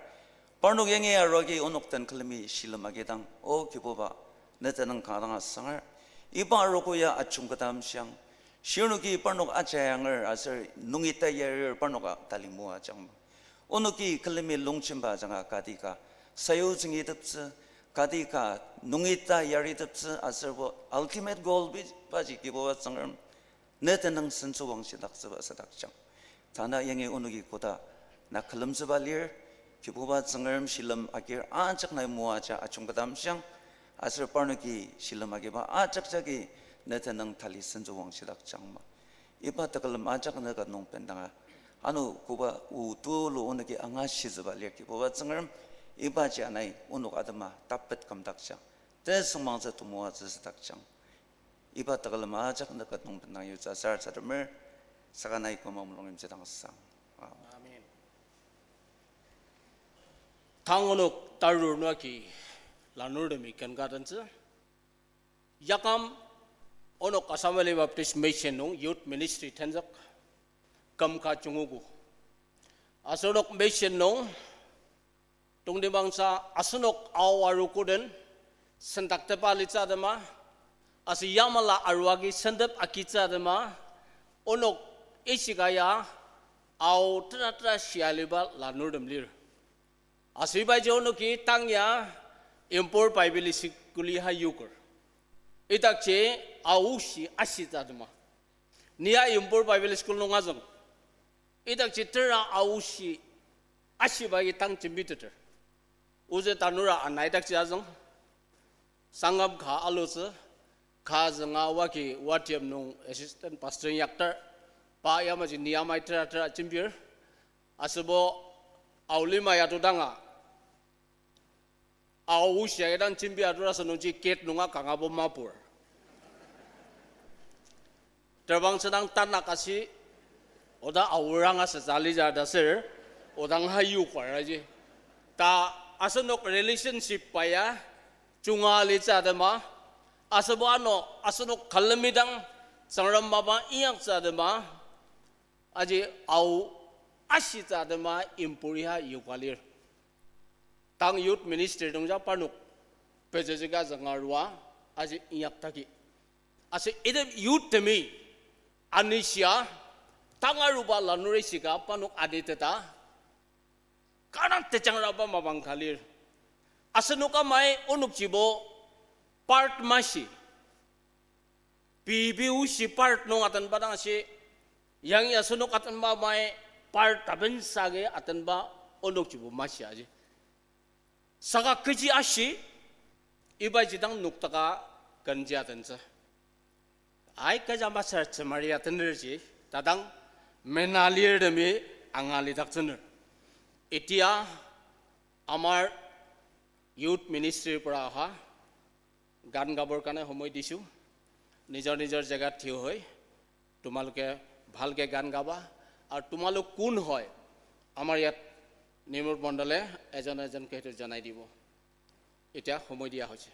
Parnok yangi arogi onok den külemi shilem agidang, O Kibuba, ne tenüng kanga dang asanger. Iba arogo ya ajungketa amshiang. Shirnoki parnok ajayanger aser nungita yarir parnoka tali moajangma. Onoki külemi longjemba ajanga kati ka sayutsüngiteptsü, kati ka nungita yariteptsü aserbo ultimate goal bi-, baji Kibuba Tsüngrem, ne tenüng sentsüwangshidaktsüba sadakjang. Tanü yangi onoki koda na külemtsüba lir, Kibuba Tsüngrem, shilem agir ajak nai moaja ajungketa amshiang, aser parnoki shilem agiba ajak jagi ne tenüng tali sentsüwangshidakjangma. Iba tekülem ajak ne ka nung bendanga, ano koba o tulu onoki angashitsüba lir Kibuba Tsüngrem, ibaji anai onok atema tapet kümdakjang, tesüngmangtsü temoatsü sadakjang. Iba tekülem ajak ne ka nung bendang yutsü sarasademer, saka nai küma mulung yimtsüdang sang. Amen. Tang onok tarur nung agi lanurtemi ken ka tentsü. Yakam onok Assam Valley Baptist Mission nung Youth Ministry tenzük küm ka junguogo. Aser onok mission nung tongtibangsa asenok ao arogo den sendaktepa alitsü atema, aser yamala aru agi sentep agitsü atema, onok ishika ya ao tera tera shia aliba lanurtem lir. Aser ibaji onoki tang ya Impur Bible School-i ha yoker. Idakji aoshi ashitsü atema, ni ya Impur Bible School nung azüng. Idakji tera aoshi ashiba agi tang jembiteter. Ozü tanura ana idakji azüng. Sangam ka alutsü, ka zünga wagi watiam nung assistant pastor inyakter, pa yamaji ni yamai tera tera jembir, aserbo ao lima yatodanga, aoshi agi dang jembi atura asünungji gate nunga kangabo mapur. Terbang sedang tanak asi, oda aorang asütsü alija ta ser, odang ha yokar aji. Ta asenok relationship pa ya junga alitsü atema, aserbo ano asenok külemidang Tsüngrem mapa inyaktsü atema, aji ao ashitsü atema Impur-i ha yoka lir. Tang youth ministry nungja parnok pezüzüka zünga arua, aji inyaktaki. Aser item youth temi anishia, tang aruba lanur ishika parnok aniteta, kanga tejangraba mapang ka lir. Asenok amai onokjibo part mashi, pei pei oshi part nung atenba dang ashi, yangi asenok atenba amai part abensa agi atenba onokjibo mashi aji. Saka kechi ashi, ibaji dang noktaka kenji atentsü. Ai kecha masür tsümari atenerji, tadang mena lirtemi anga lidaktsüner. Etia amar youth ministry pora aha গান গাবৰ কাৰণে সময় দিছোঁ। নিজৰ নিজৰ জেগাত থিয় হৈ তোমালোকে ভালকে গান গাবা। আৰু তোমালোক কোন হয়, আমাৰ ইয়াত নিমুৰ মণ্ডলে এজন এজনকৈ সেইটো জনাই দিব। এতিয়া সময় দিয়া হৈছে।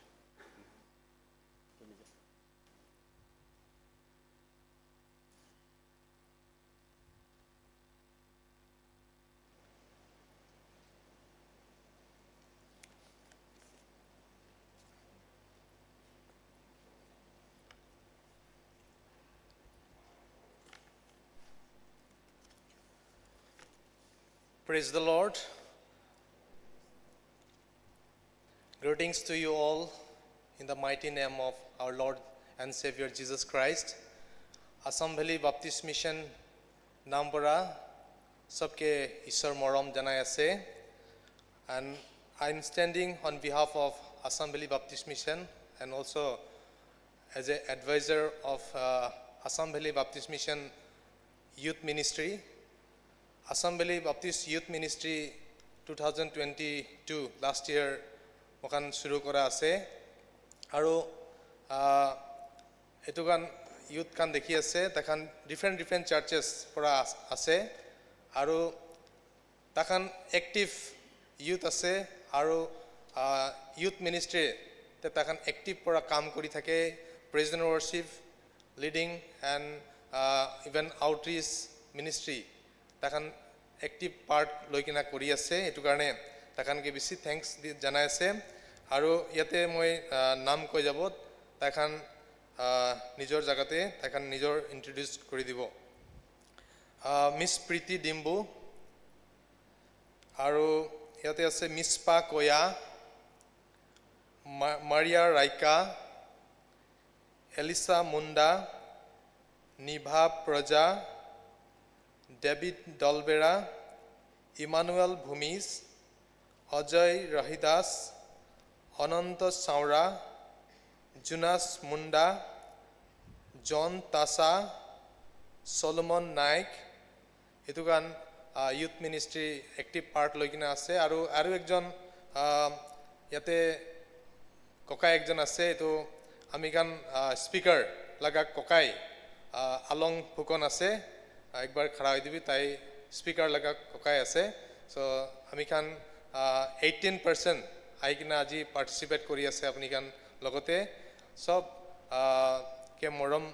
Praise the Lord. Greetings to you all in the mighty name of our Lord and Savior Jesus Christ. Assam Valley Baptist Mission নাম পৰা সবকে ঈশ্বৰ মৰম জনাই আছে। And I'm standing on behalf of Assam Valley Baptist Mission and also as a advisor of, uh, Assam Valley Baptist Mission Youth Ministry. Assam Valley Baptist Youth Ministry two thousand twenty-two, last year, moikhan shuru kora ase. Aru, ah, etu khan youth khan dekhi ase, takhan different, different churches pora as-, ase. Aru takhan active youth ase, aru, ah, youth ministry te takhan active pora kam kori thake, praise and worship, leading and, uh, even outreach ministry, takhan active part loi kena kori ase, etu karne takhan ke bisi thanks di, janai ase. Aru yate moi, uh, nam koi jabo, takhan, uh, nijor jagate, takhan nijor introduce kori dibo. Uh, Miss Priti Dimbu, aru yate ase Mispa Koya, Ma-, Maria Raika, Elisa Munda, Nibha Praja, David Dolbera, Emmanuel Bhumis, Ajay Rahidas, Ananta Saura, Jonas Munda, John Tasa, Solomon Naik, etu khan, ah, youth ministry active part loi kena ase, aru, aru ekjon, ah, yate kokai ekjon ase, etu ami khan, ah, speaker laga kokai, ah, Along Phukon ase, ah, ekbar khara hoi dibi, tai speaker laga kokai ase. So, ami khan, ah, eighteen person ahi kena aji participate kori ase apuni khan logote. Sob, ah, ke morom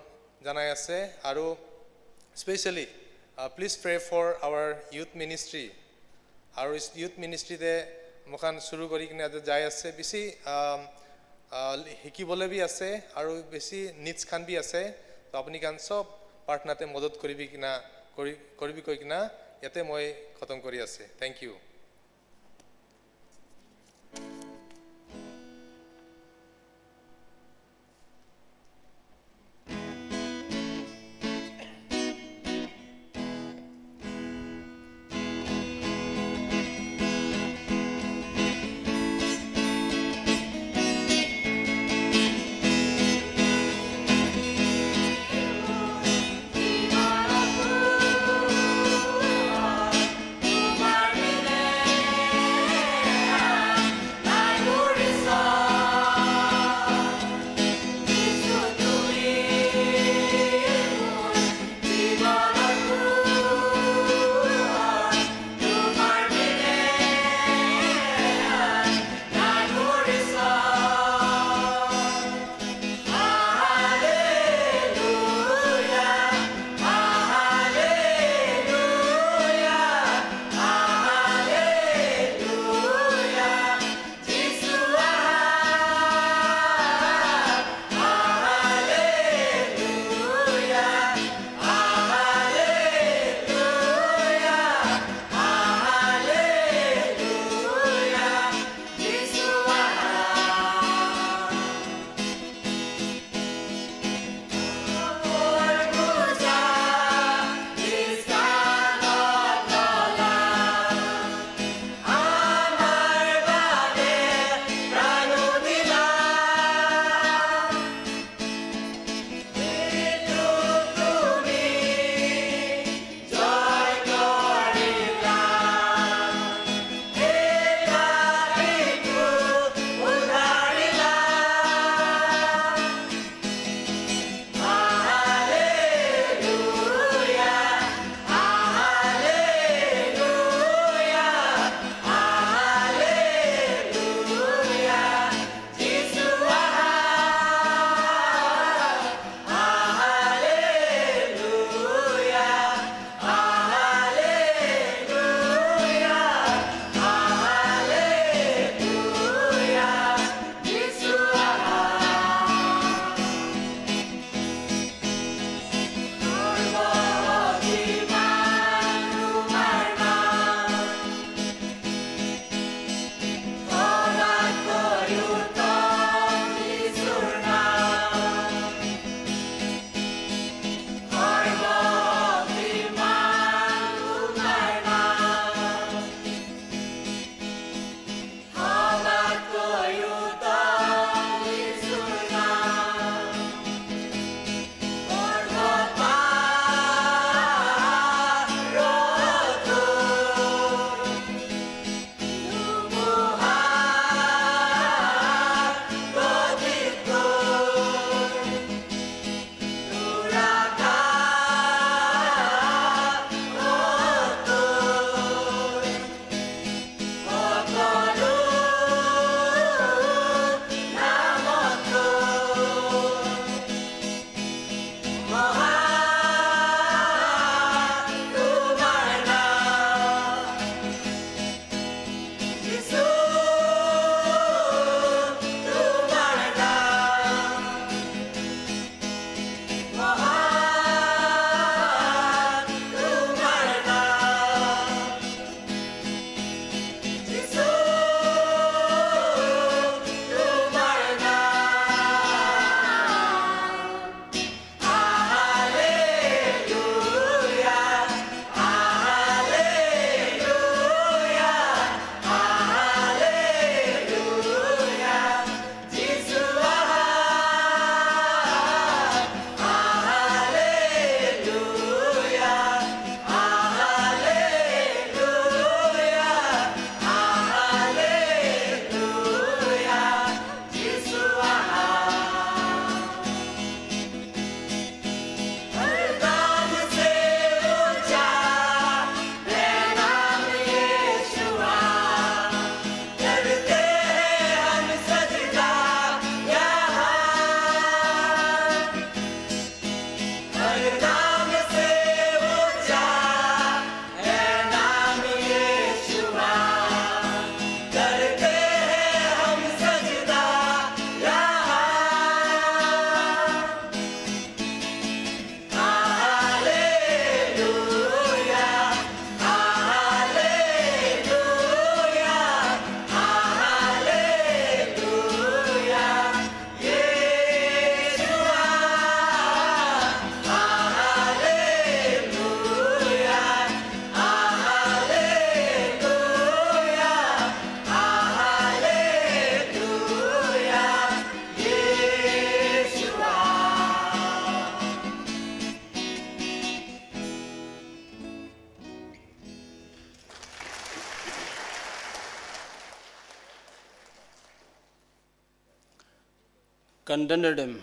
janai ase, aru specially, uh, please pray for our youth ministry. Aru is youth ministry te moikhan shuru kori kena te jai ase, bisi, um, uh, hikibole bi ase, aru bisi needs khan bi ase. To apuni khan sob prarthana te modot koribi kena, kori-, koribi koi kena, yate moi khatam kori ase. Thank you. Kendenertem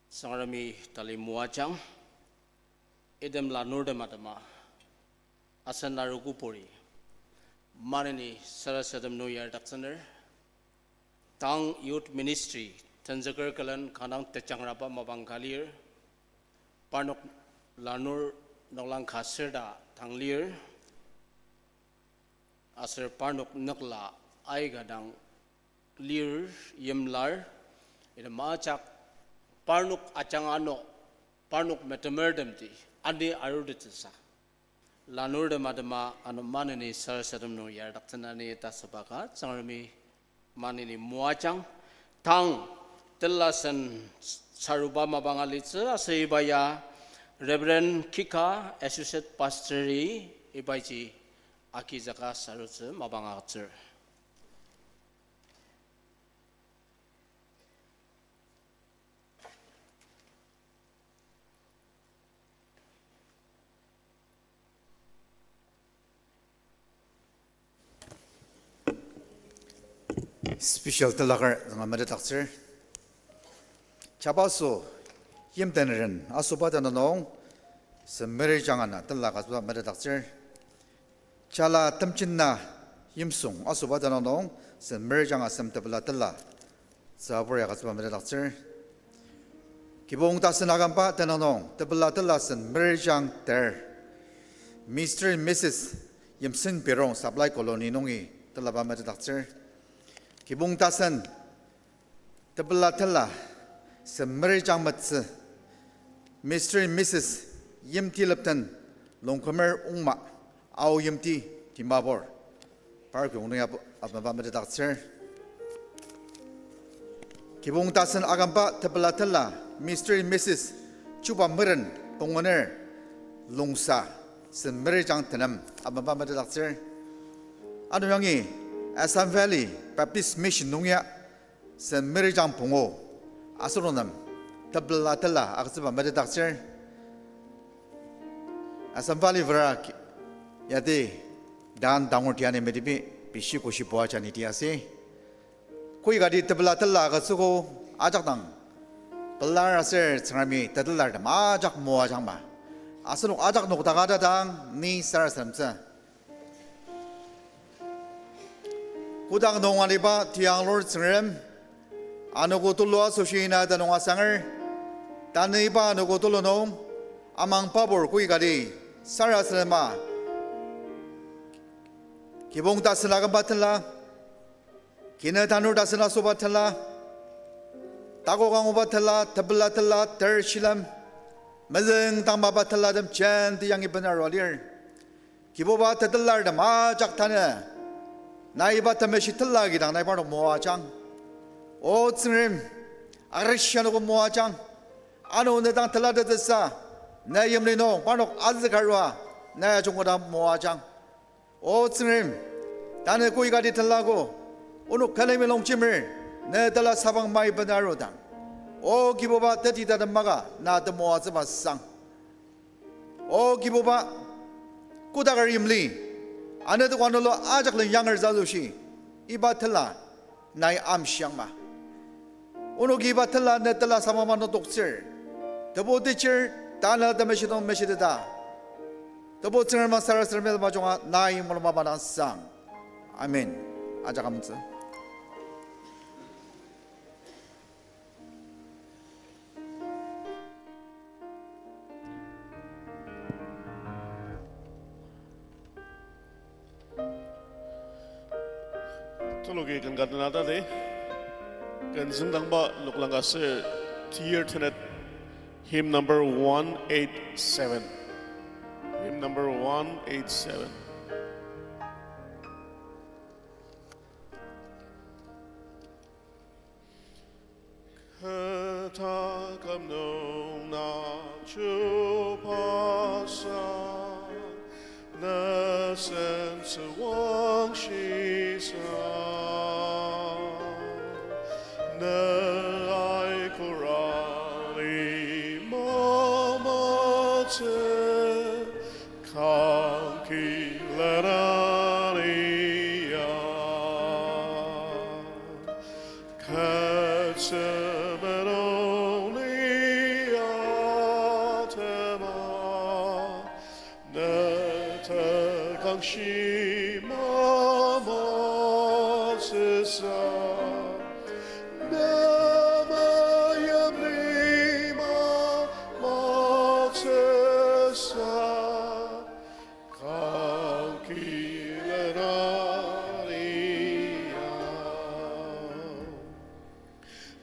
Tsüngremi tali moajang, item lanurtem atema, asen arogo puri, maneni sarasadem nung yardaktsüner, tang Youth Ministry, tenzüker külen kanga dang tejangraba mapang ka lir, parnok lanur noklang ka sür ta tang lir, aser parnok nükla aika dang lir, yimlar, item ajak parnok ajanga ano, parnok metemertemti ani arutettsüsa, lanurtem atema ano maneni sarasadem nung yardaktsünani ta süba ka Tsüngremi maneni moajang. Tang telasen saruba mapang alitsü aser iba ya Reverend Kika, Associate Pastor-i ibaji agizüka sarutsü mapang agütsür. Special telaker zünga metetdaktsür. Jabaso yimtenren asoba tenüng nung, Sen Mary jang ana tela agütsüba metetdaktsür. Jala Temjena yimsung asoba tenüng nung, Sen Mary jang asem tepela tela tsübur ya agütsüba metetdaktsür. Kibong tasen akümba tenüng nung tepela tela Sen Mary jang ter, Mister and Missus Yimsen Birong, Supply Colony nungi telaba metetdaktsür. Kibong tasen tepela tela Sen Mary jang metsü, Mister and Missus Yimti Lepten, Longkumer Ongma, Ao Yimti, Dimapur, park yong nungi ap-, apmangba metetdaktsür. Kibong tasen akümba tepela tela Mister and Missus Chuba Meren, Pungoner, Longsa, Sen Mary jang tenem apmangba metetdaktsür. Ano yangi Assam Valley Baptist Mission nung ya Sen Mary jang pungu asenok nem tepela tela agütsüba metetdaktsür. Assam Valley vera ki-, yati dan dangur tiani metibi bishi koshi bua jani ti ase. Koikati tepela tela agütsüogo ajak dang pelar aser Tsüngremi tetelartem ajak moajangma. Asenok ajak nokdaka tatang ni sarasademtsü. Kotak nung aliba tiyanglur Tsüngrem, anogo tulu asoshi na tenüng asanger, tanü iba anogo tulu nung amang pabur koikati sarasadema, kibong tasen akümba tela, kine tanur tasen asoba tela, takok anguba tela, tepela tela, ter shilem, mezüng tangmaba telatem jenti yangi bena arua lir. Kibuba tetelartem ajak tanü, nai iba temeshi tela kidang nai parnok moajang. O Tsüngrem, arishi anogo moajang. Ano ne dang telatettsüsa, ne yimli nung parnok azükarua, nai ajungkoda moajang. O Tsüngrem, tanü koikati telago, onok külemi longjemer, ne tela sabang mai bena arudang, O Kibuba, teti tatem maka na temoatsüba sang. O Kibuba, kodaker yimli, anü tokwa nulu ajak len yanger zülushi, iba tela nai amshiangma. Onoki iba tela ne tela samama nokdoktsür, Tebu teacher, tanü temeshi nung meshiteta, Tebu Tsüngrem sarasadem melema junga nai mulung mapa dang sang. Amen. Ajak amtsü. Tuluki ken ka tena tadi. Ken züngdangba noklang ka ser, Tier tenet, hymn number one eight seven. Hymn number one eight seven. Kü taküm nung na chubasa, ne sen süwangshisa, ne aika rali mamatsü, kangki lenaliya. Kü Tekangshi mamatsüsa, nemayam ni mamatsüsa, kangki lenani ya.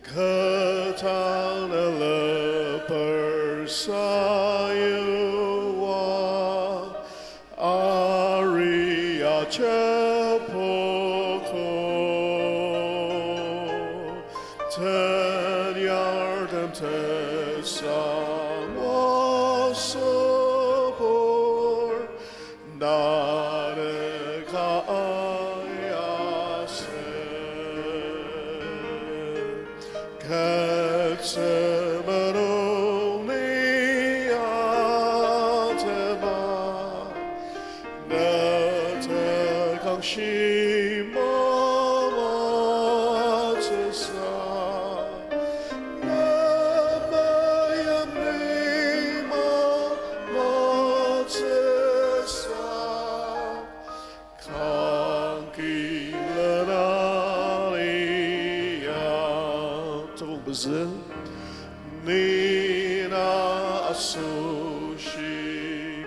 Ketang neleper sayua, ari ajepogo, tenyartem tesangwa sübur, nane ka ayase. Ketsü menung ni atema, ne tekangshi mamatsüsa, nemayam ni mamatsüsa, kangki lenani ya. Tokong pezü. Ni na asoshi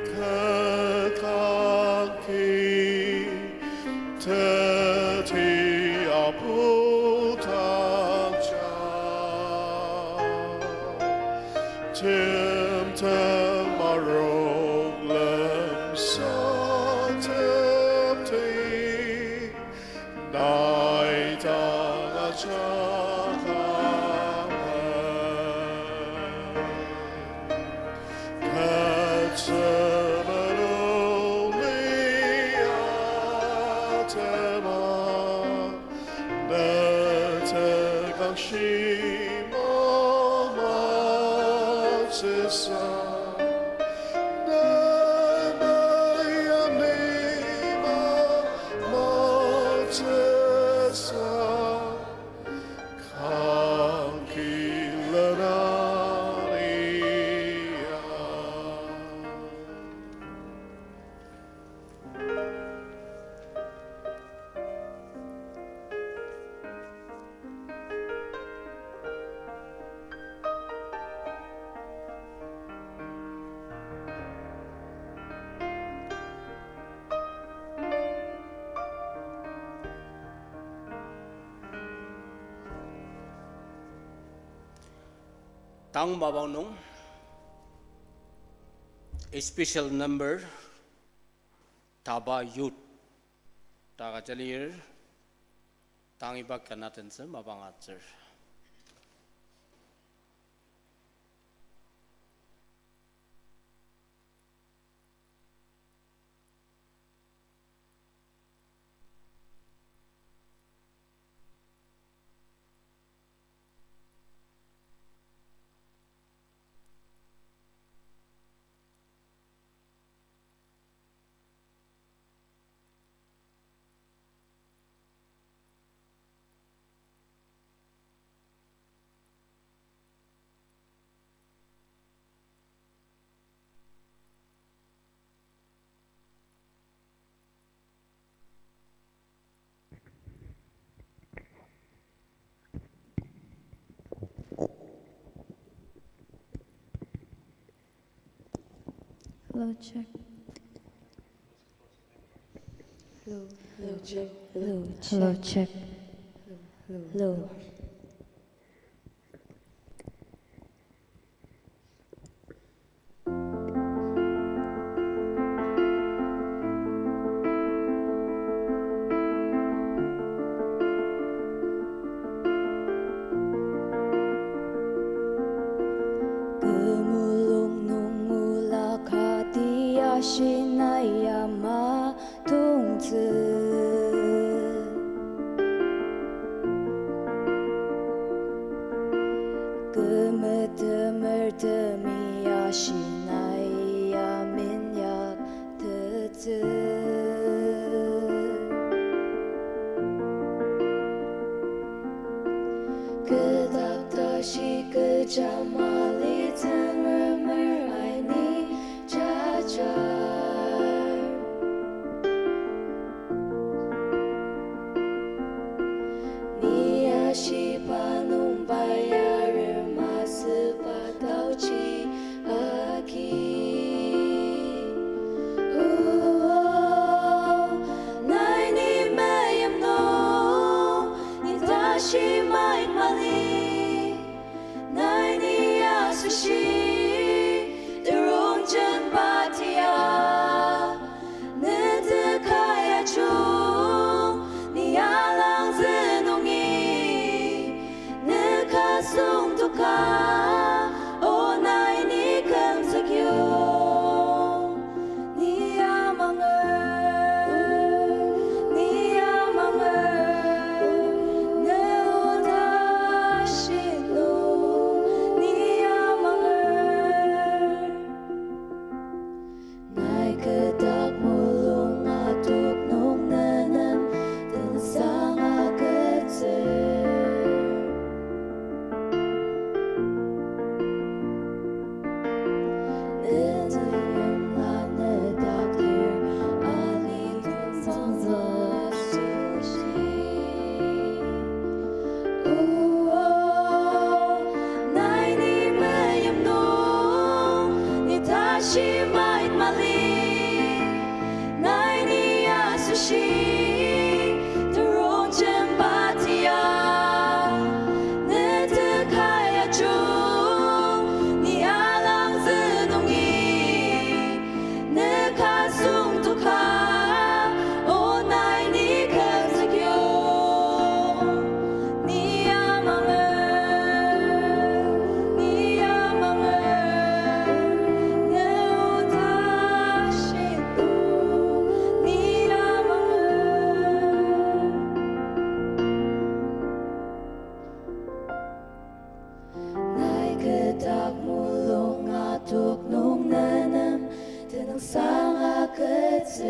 kekangki, teti apu takja. Timtem arok lemsatepti, nai dang ajak amen. Ketsü menung ni atema, ne tekangshi mamatsüsa, nemayam ni mamatsüsa, kangki lenani ya. Tang mapang nung, a special number, taba youth, ta agüja lir, tang iba kanatentsü mapang atsür. Hello, check. Hello, hello, check. Hello, check. Hello, hello. Kü mulung nung ola kati ashinaya matongtsü. Kü metemertemi ashinaya minyaktettsü. Kü dak tashi kecha mali Tsüngremer aini jajar. Kü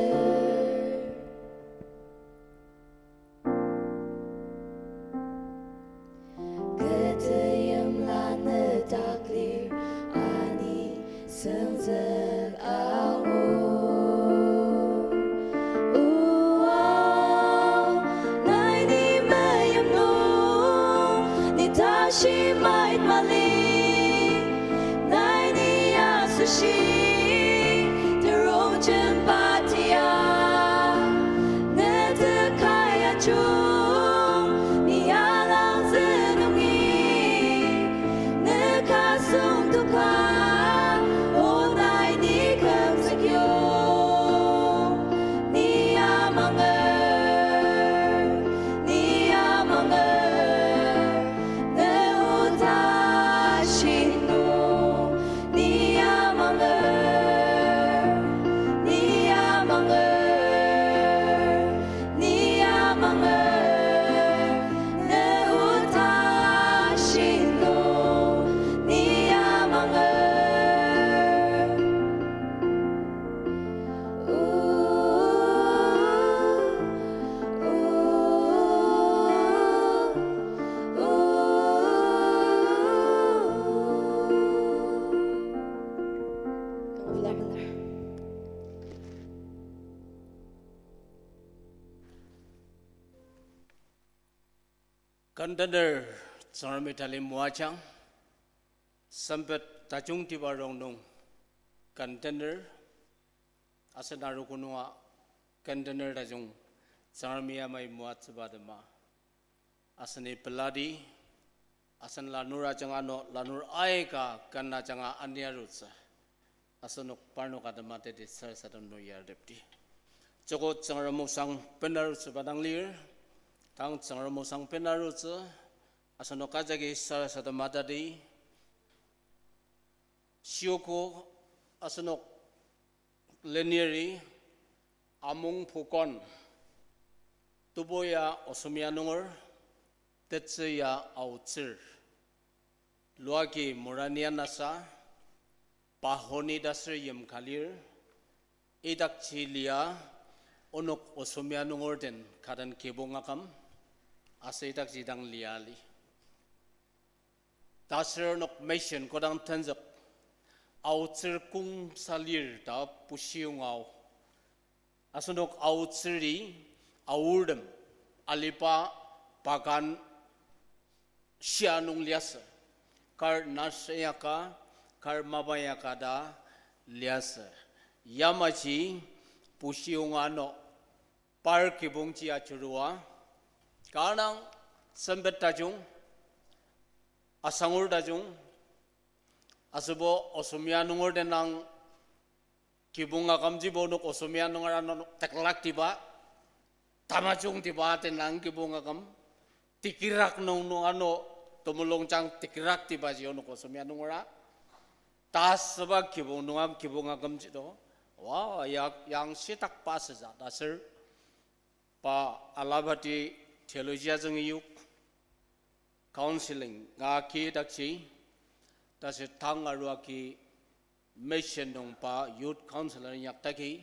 teimla ne dak lir, ani sengzük angur. O, nai ni meimdang, ni tashi mait mali. Nai ni asoshi, terong jembatia. Ne tekai ajung, ni alangzü nungi. Ne kasung toka, o nai ni kümzük yong. Ni amanger, ni amanger, ne o tashi nung. Ni amanger, ni amanger, ni amanger, ne o tashi nung. Ni amanger. Ken tener Tsüngremi tali moajang, sempet tajungtiba rongnung ken tener, asen arogo nunga ken tener tajung Tsüngremi yamai moatsüba atema. Aseni pelati, asen lanur ajanga ano lanur aika ken ajanga aniarutsü. Asenok parnok atema teti sarasadem nung yartepdi. Joko Tsüngrem osang benarutsüba dang lir, tang Tsüngrem osang benarutsü, asenok ajaki sarasadem atadi. Shiogo asenok leniri Among Pukon, Tebu ya Osomia nunger, Tetsü ya Aotsür, Luaki Morani Anasa, Pahoni ta aser yimkalir, idakji lia, onok Osomia nunger den ka den kibong aküm, aser idakji dang lia li. Ta aser onok mission kodang tenzük, Aotsür kongsa lir ta pushiyonga ao. Asenok Aotsüri aortem aliba bagan shia nung liasü. Kar nashiaka, kar mapanyaka ta liasü. Yamaji pushiyonga ano par kibongji ajurua, kanga sempet tajung, asangur tajung, asübo Osomia nunger tenang kibong akümjibo onok Osomia nunger ano tekolaktiba, tamajungtiba tenang kibong aküm, tekirak nung nung ano temulungjang tekiraktibaji onok Osomia nungera. Ta asüba kibong nunga kibong akümji to. Wa, ya, yang shitakba süja ta aser. Pa Alahabadi theology azüngi yok, counseling agi dakji, tashi tang aruagi mission nung pa youth counselor inyaktaki,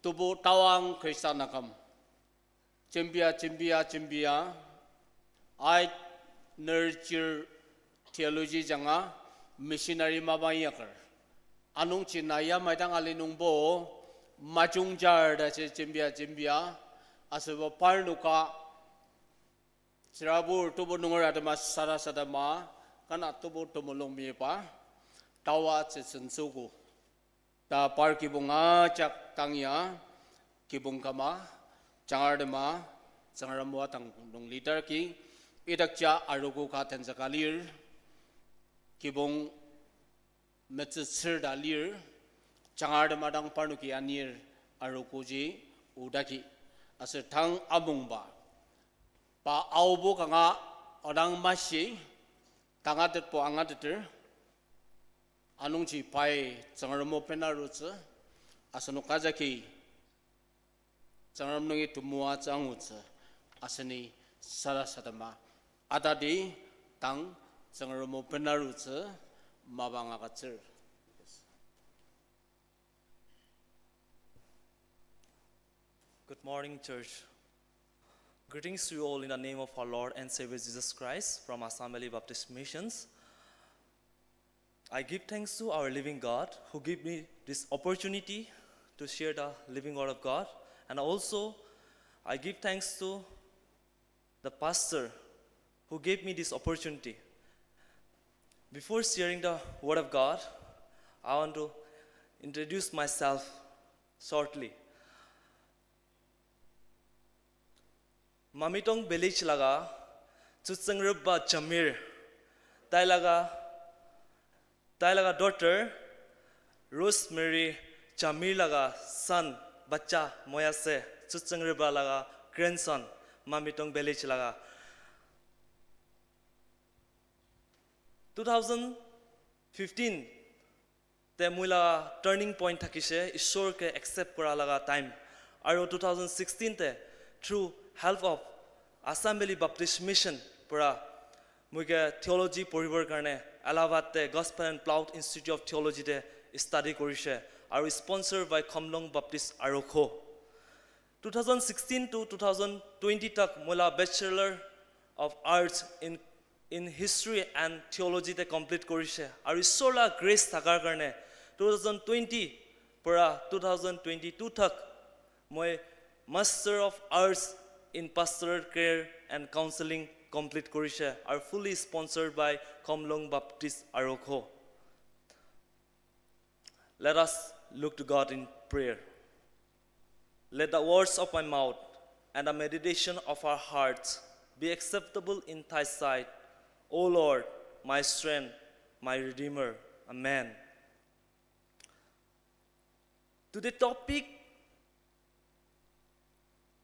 tebu tawang Khristan aküm, jembia, jembia, jembia, ai nurture theology ajanga missionary mapa inyaker. Anungji na yamai dang ali nungbo majungjar ta ji jembia, jembia, asübo parnoka tsürabur tebu nunger atema sarasadema, kanga tebu temulung miba, tawa tsütsünsüogo. Ta par kibong ajak tang ya, kibong küma, jangar tema, Tsüngrem o atang nung litarki, idakja arogo ka tenzüka lir, kibong metsütsür ta lir, jangar tema dang parnoki anir arogoji odaki, aser tang amungba. Pa aobo kanga odang mashi, tangatetbo angateter, anungji pai Tsüngrem o benarutsü, asenok ajaki Tsüngrem nungi temoatsü angutsü, aseni sarasadema atadi tang Tsüngrem o benarutsü mapang agütsür. Good morning, church. Greetings to you all in the name of our Lord and Savior Jesus Christ from Assam Valley Baptist Missions. I give thanks to our living God who gave me this opportunity to share the living word of God. And also, I give thanks to the pastor who gave me this opportunity. Before sharing the word of God, I want to introduce myself shortly. Mamitong village laga Chutsengriba Jamir, tai laga, tai laga daughter Rosemary Jamir laga son, bacha moi ase, Chutsengriba laga grandson, Mamitong village laga. Two thousand fifteen te moi la turning point thakishe, Ishwar ke accept kura laga time. Aru two thousand sixteen te, through help of Assam Valley Baptist Mission pura, moi ke theology poribar karne Allahabad te Gospel and Plough Institute of Theology te study korishe, aru sponsored by Khomlong Baptist Arogo. Two thousand sixteen to two thousand twenty tak moi la Bachelor of Arts in, in History and Theology te complete korishe. Aru Isor la grace thakar karne two thousand twenty pura two thousand twenty-two tak moi Master of Arts in Pastoral Care and Counseling complete korishe. Are fully sponsored by Khomlong Baptist Arogo. Let us look to God in prayer. Let the words of my mouth and the meditation of our hearts be acceptable in thy sight, O Lord, my strength, my Redeemer. Amen. Today topic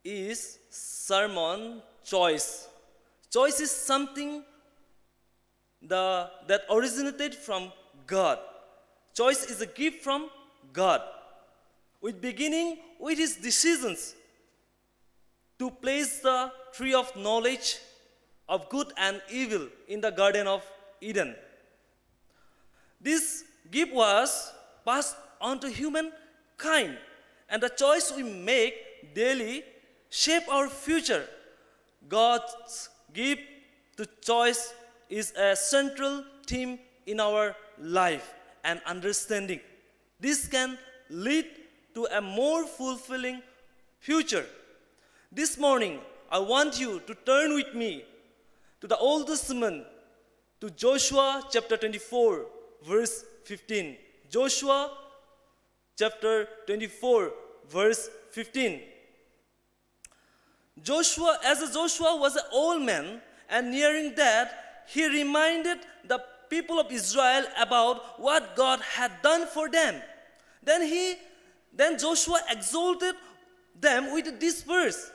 is sermon choice. Choice is something the, that originated from God. Choice is a gift from God, with beginning with his decisions to place the tree of knowledge of good and evil in the Garden of Eden. This gift was passed on to humankind, and the choice we make daily shape our future. God's gift to choice is a central theme in our life and understanding. This can lead to a more fulfilling future. This morning, I want you to turn with me to the Old Testament, to Joshua chapter twenty-four, verse fifteen. Joshua chapter twenty-four, verse fifteen. Joshua, as Joshua was an old man and nearing death, he reminded the people of Israel about what God had done for them. Then he, then Joshua exalted them with this verse.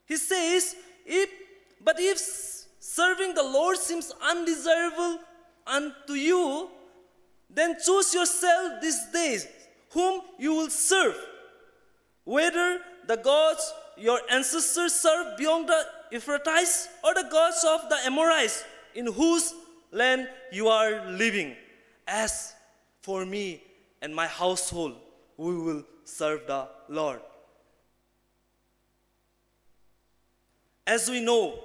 He says, "If, but if s-, serving the Lord seems undesirable unto you, then choose yourself this day whom you will serve, whether the gods your ancestors served beyond the Euphrates or the gods of the Amorites in whose land you are living. As for me and my household, we will serve the Lord." As we know,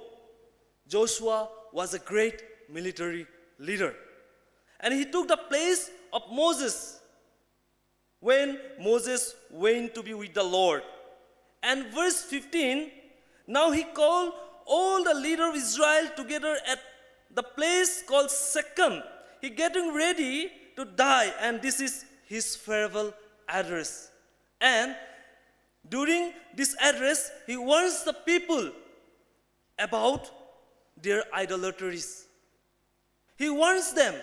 Joshua was a great military leader, and he took the place of Moses when Moses went to be with the Lord. And verse fifteen, now he called all the leader of Israel together at the place called Shechem. He getting ready to die, and this is his farewell address. And during this address, he warns the people about their idolatries. He warns them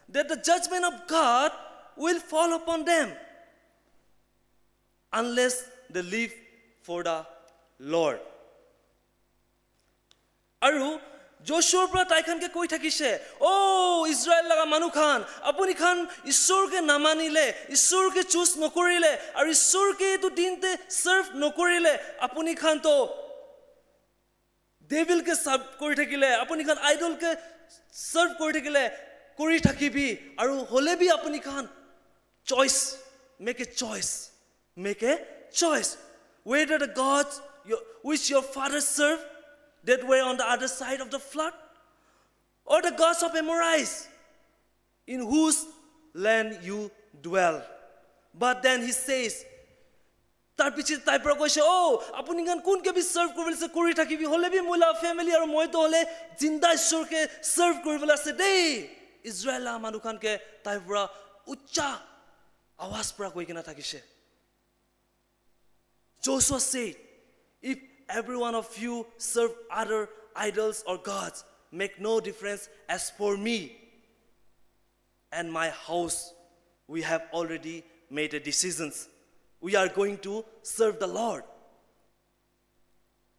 that the judgment of God will fall upon them unless they live for the Lord. Aru Joshua pra tai khan ke koi thakishe, "O Israel laga manu khan, apuni khan Isor ke namanile, Isor ke choose nokorile, aru Isor ke etu din te serve nokorile, apuni khan to devil ke serve kori thakile, apuni khan idol ke serve kori thakile, kori thakibi, aru hoilebi apuni khan choice, make a choice, make a choice. whether the gods your, which your fathers served that were on the other side of the flood, or the gods of Amorites, in whose land you dwell. But then he says, tar pichi tai pora koishe, "Oh, apuni khan kun kebi serve kuribole ase kuri thakibi, hoilebi moi la family aru moi to hoile jinda Ishwar ke serve kuribole ase de." Israel la manu khan ke tai pora ucha awaz pora koi kena thakishe. Joshua said, "If every one of you serve other idols or gods, make no difference. As for me and my house, we have already made a decisions. We are going to serve the Lord."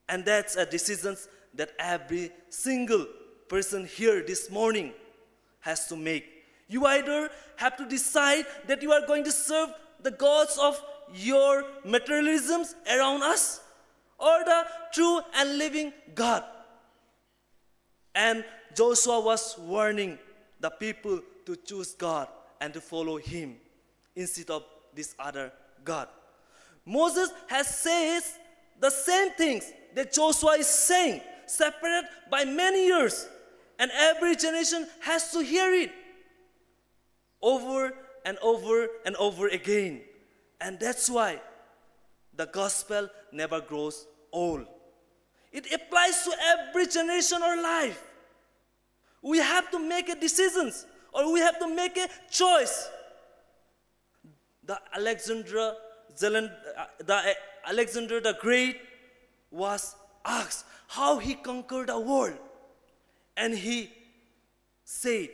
And that's a decision that every single person here this morning has to make. You either have to decide that you are going to serve the gods of your materialisms around us or the true and living God. And Joshua was warning the people to choose God and to follow him instead of this other God. Moses has said the same things that Joshua is saying, separated by many years, and every generation has to hear it over and over and over again. And that's why the gospel never grows old. It applies to every generation or life. We have to make a decisions, or we have to make a choice. The Alexander, Zelen-, uh, the, uh, Alexander the Great was asked how he conquered the world, and he said,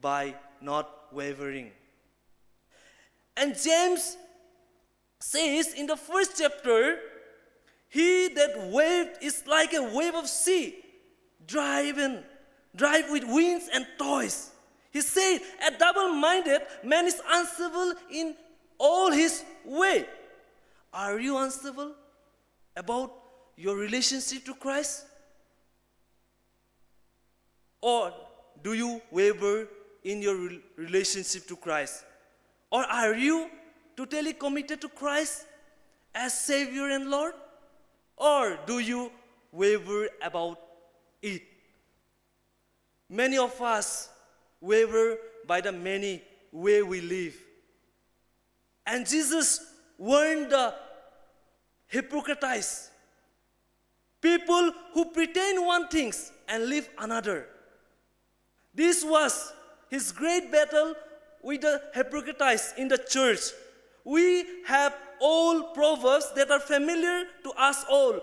"By not wavering." And James says in the first chapter, "He that waved is like a wave of sea, driven, drive with winds and toils." He said, "A double-minded man is unstable in all his way." Are you unstable about your relationship to Christ? Or do you waver in your rel-, relationship to Christ? Or are you totally committed to Christ as Savior and Lord? Or do you waver about it? Many of us waver by the many way we live. And Jesus warned the hypocrites, people who pretend one things and live another. This was his great battle with the hypocrites in the church. We have all proverbs that are familiar to us all.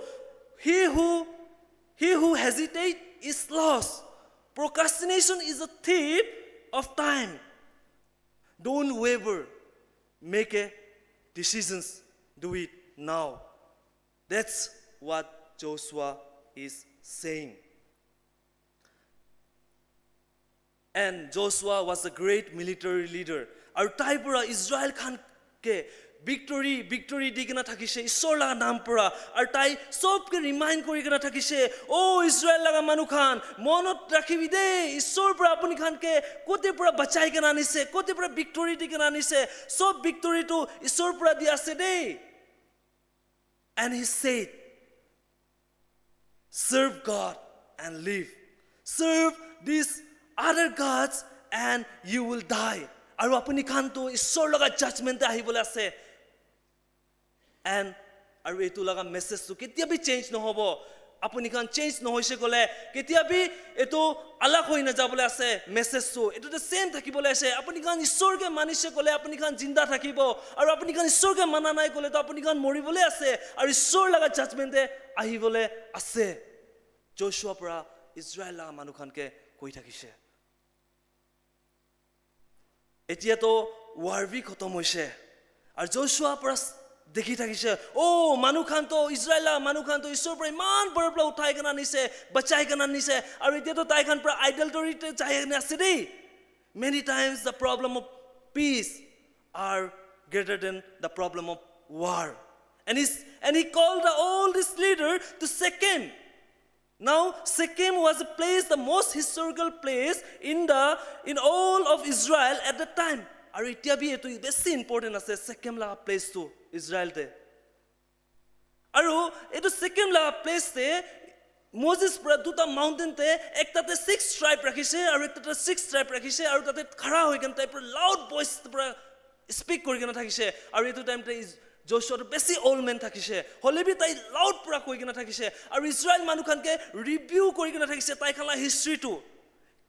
He who, he who hesitates is lost. Procrastination is a thief of time. Don't waver. Make a decisions. Do it now. That's what Joshua is saying. And Joshua was a great military leader. Aru tai pura Israel khan ke victory, victory di kena thakishe, Isor laga nam pura. Aru tai sob ke remind kuri kena thakishe, "O Israel laga manu khan, monot rakhibi de, Isor pura apuni khan ke kote pura bachai kena anise, kote pura victory di kena anise, sob victory to Isor pura di ase de." And he said, "Serve God and live. Serve these other gods and you will die." Aru apuni khan to Isor laga judgment te ahibole ase. And aru etu laga message to ketia bi change nohobo. Apuni khan change nohoishe kole, ketia bi etu alak hoi najabole ase message to. Etu the same thakibole ase. Apuni khan Isor ke manishe kole, apuni khan jinda thakibo. Aru apuni khan Isor ke mana nai kole to apuni khan moribole ase. Aru Isor laga judgment te ahibole ase. Joshua pura Israel laga manu khan ke koi thakishe. Etia to war bi khotom hoishe. Aru Joshua pura s-, dekhi thakishe, "O, manu khan to, Israel laga manu khan to, Isor pura iman bhar pura uthai kena anise, bachai kena anise. Aru etia to tai khan pura idolatry te jai kena ase de." Many times the problem of peace are greater than the problem of war. And he's, and he called the, all this leader to Shechem. Now, Shechem was a place, the most historical place in the, in all of Israel at the time. Aru etia bi etu besi important ase Shechem laga place to Israel te. Aru etu Shechem la place te Moses pora duita mountain te, ekta te six tribe rakhishe, aru ekta te six tribe rakhishe, aru tate khara hoikena tai pora loud voice pora speak kuri kena thakishe. Aru etu time te Is-, Joshua tu besi old man thakishe. Hoilebi tai loud pora koi kena thakishe. Aru Israel manu khan ke rebuke kuri kena thakishe. Tai khan la history tu.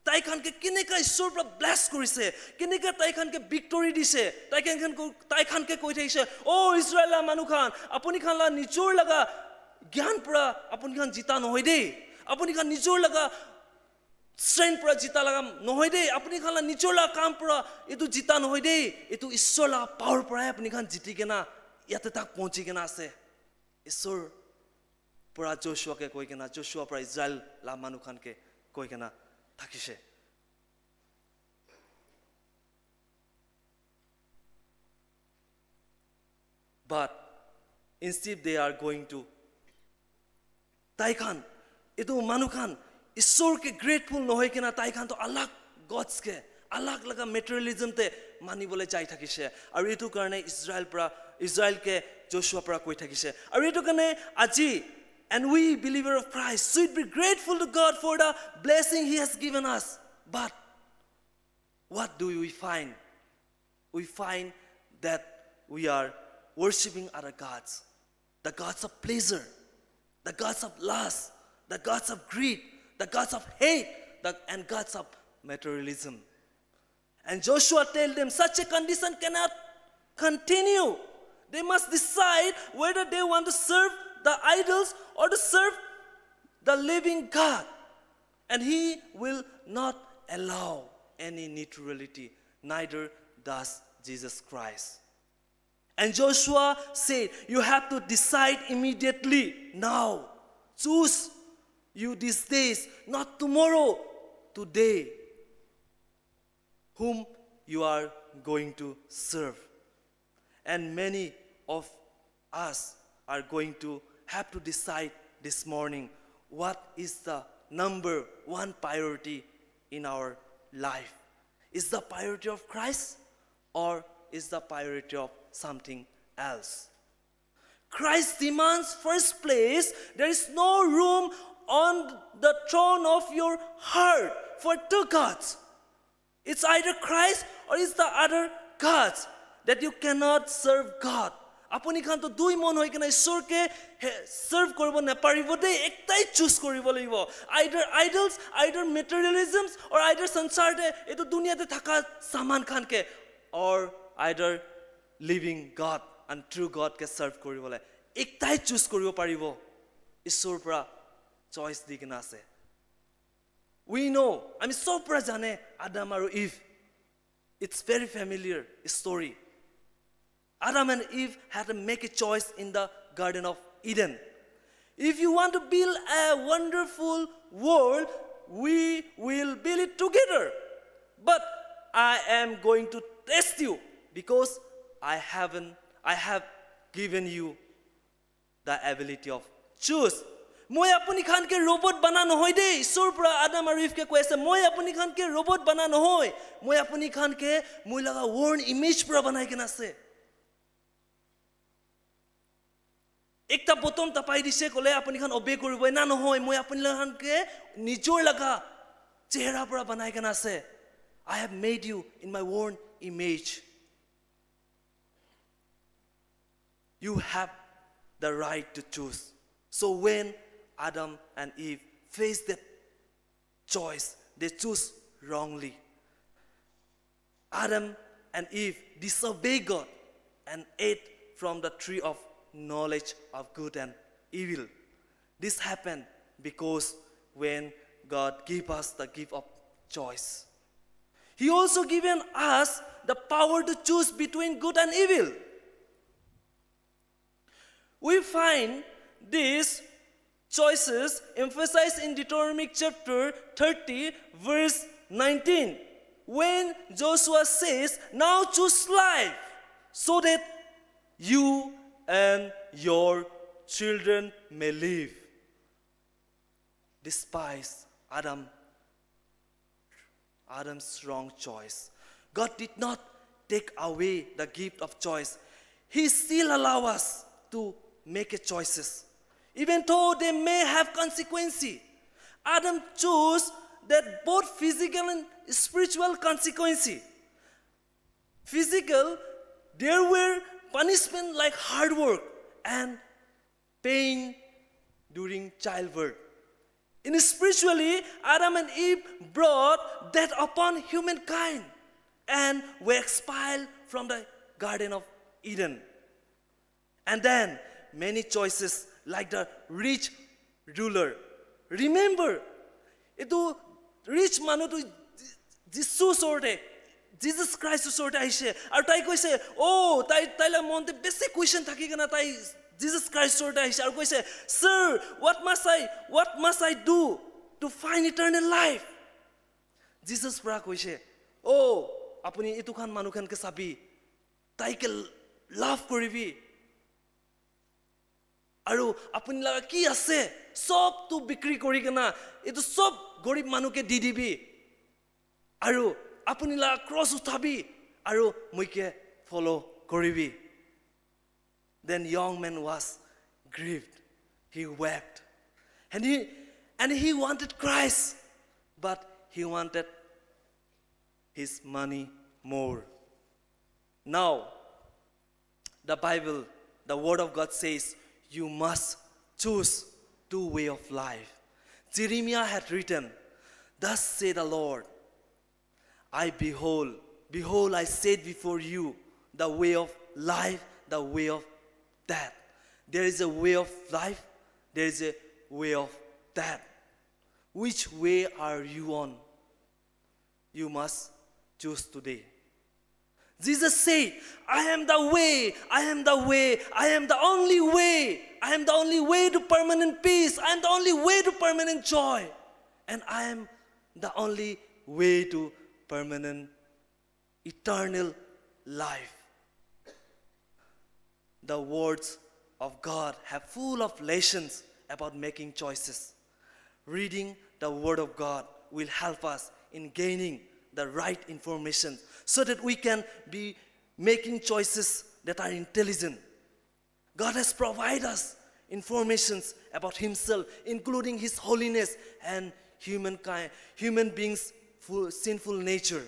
Tai khan ke keneka Isor pora bless kurise. Keneka tai khan ke victory dise. Tai khan, khan ko-, tai khan ke koi thakishe. Oh, Israel la manu khan, apuni khan la nijor laga gyan pora apuni khan jita nohoi de. Apuni khan nijor laga strength pora jita laga nohoi de, apuni khan la nijor la kam pora etu jita nohoi de, etu Isor la power pora apuni khan jiti kena, yate tak ponchi kena ase. Isor pora Joshua ke koi kena, Joshua pora Israel la manu khan ke koi kena thakishe. But instead they are going to, tai khan, etu manu khan, Isor ke grateful nohoi kena tai khan to alag gods ke, alag laga materialism te mani bole jai thakishe. Aru etu karne Israel pora, Israel ke Joshua pora koi thakishe. Aru etu karne aji, and we believer of Christ should be grateful to God for the blessing He has given us. But what do we find? We find that we are worshiping other gods, the gods of pleasure, the gods of lust, the gods of greed, the gods of hate, the, and gods of materialism. And Joshua tell them, such a condition cannot continue. They must decide whether they want to serve the idols or to serve the living God. And He will not allow any neutrality, neither does Jesus Christ. And Joshua said, you have to decide immediately, now. Choose you these days, not tomorrow, today, whom you are going to serve. And many of us are going to have to decide this morning, what is the number one priority in our life? Is the priority of Christ, or is the priority of something else? Christ demands first place, there is no room on the throne of your heart for two gods. It's either Christ or it's the other gods, that you cannot serve God. Apuni khan to dui mon hoi kena Isor ke he-, serve koribo naparibo de, ektai choose koribo lagibo. Either idols, either materialisms, or either sansar te, etu dunia te thaka saman khan ke, or either living God and true God ke serve koribole. Ektai choose koribo paribo. Isor pora choice di kena ase. We know, ami sob pora jane, Adam aru Eve. It's very familiar story. Adam and Eve had to make a choice in the Garden of Eden. If you want to build a wonderful world, we will build it together. But I am going to test you because I haven't, I have given you the ability of choose. Moi apuni khan ke robot bana nohoi de, Isor pora Adam aru Eve ke koi ase, moi apuni khan ke robot bana nohoi, moi apuni khan ke moi laga own image pora banai kena ase. Ekta button dabai dishe koile apuni khan obey koribo ena nohoi, moi apuni khan ke nijor laga chehra pora banai kena ase. I have made you in my own image. You have the right to choose. So when Adam and Eve faced that choice, they choose wrongly. Adam and Eve disobeyed God and ate from the tree of knowledge of good and evil. This happened because when God gave us the gift of choice, He also given us the power to choose between good and evil. We find these choices emphasized in Deuteronomy chapter thirty, verse nineteen, when Joshua says, now choose life so that you and your children may live. Despise Adam, Adam's wrong choice. God did not take away the gift of choice. He still allow us to make a choices. Even though they may have consequence, Adam chose that both physical and spiritual consequence. Physical, there were punishment like hard work and pain during childbirth. In spiritually, Adam and Eve brought death upon humankind and were expelled from the Garden of Eden. And then many choices like the rich ruler. Remember, itu rich manu tu Jisu osor te, Jesus Christ osor te ahishe. Aru tai koise, oh, tai, taila mon te basic question thaki kena tai Jesus Christ osor te ahishe. Aru koise, "Sir, what must I, what must I do to find eternal life?" Jesus pra koise, "Oh, apuni itu khan manu khan ke sabi, tai ke love koribi. Aru apuni laga ki ase, sob tu bikri kori kena, itu sob gorib manu ke di dibi. Aru apuni laga cross uthabi, aru moi ke follow koribi." Then young man was grieved. He wept. And he, and he wanted Christ, but he wanted his money more. Now, the Bible, the Word of God says, you must choose two way of life. Jeremiah had written, "Thus say the Lord, I behold, behold, I set before you the way of life, the way of death." There is a way of life, there is a way of death. Which way are you on? You must choose today. Jesus said, "I am the way, I am the way, I am the only way. I am the only way to permanent peace. I am the only way to permanent joy. And I am the only way to permanent eternal life." The words of God have full of lessons about making choices. Reading the Word of God will help us in gaining the right information so that we can be making choices that are intelligent. God has provided us informations about himself, including his holiness and humankind, human beings' full, sinful nature.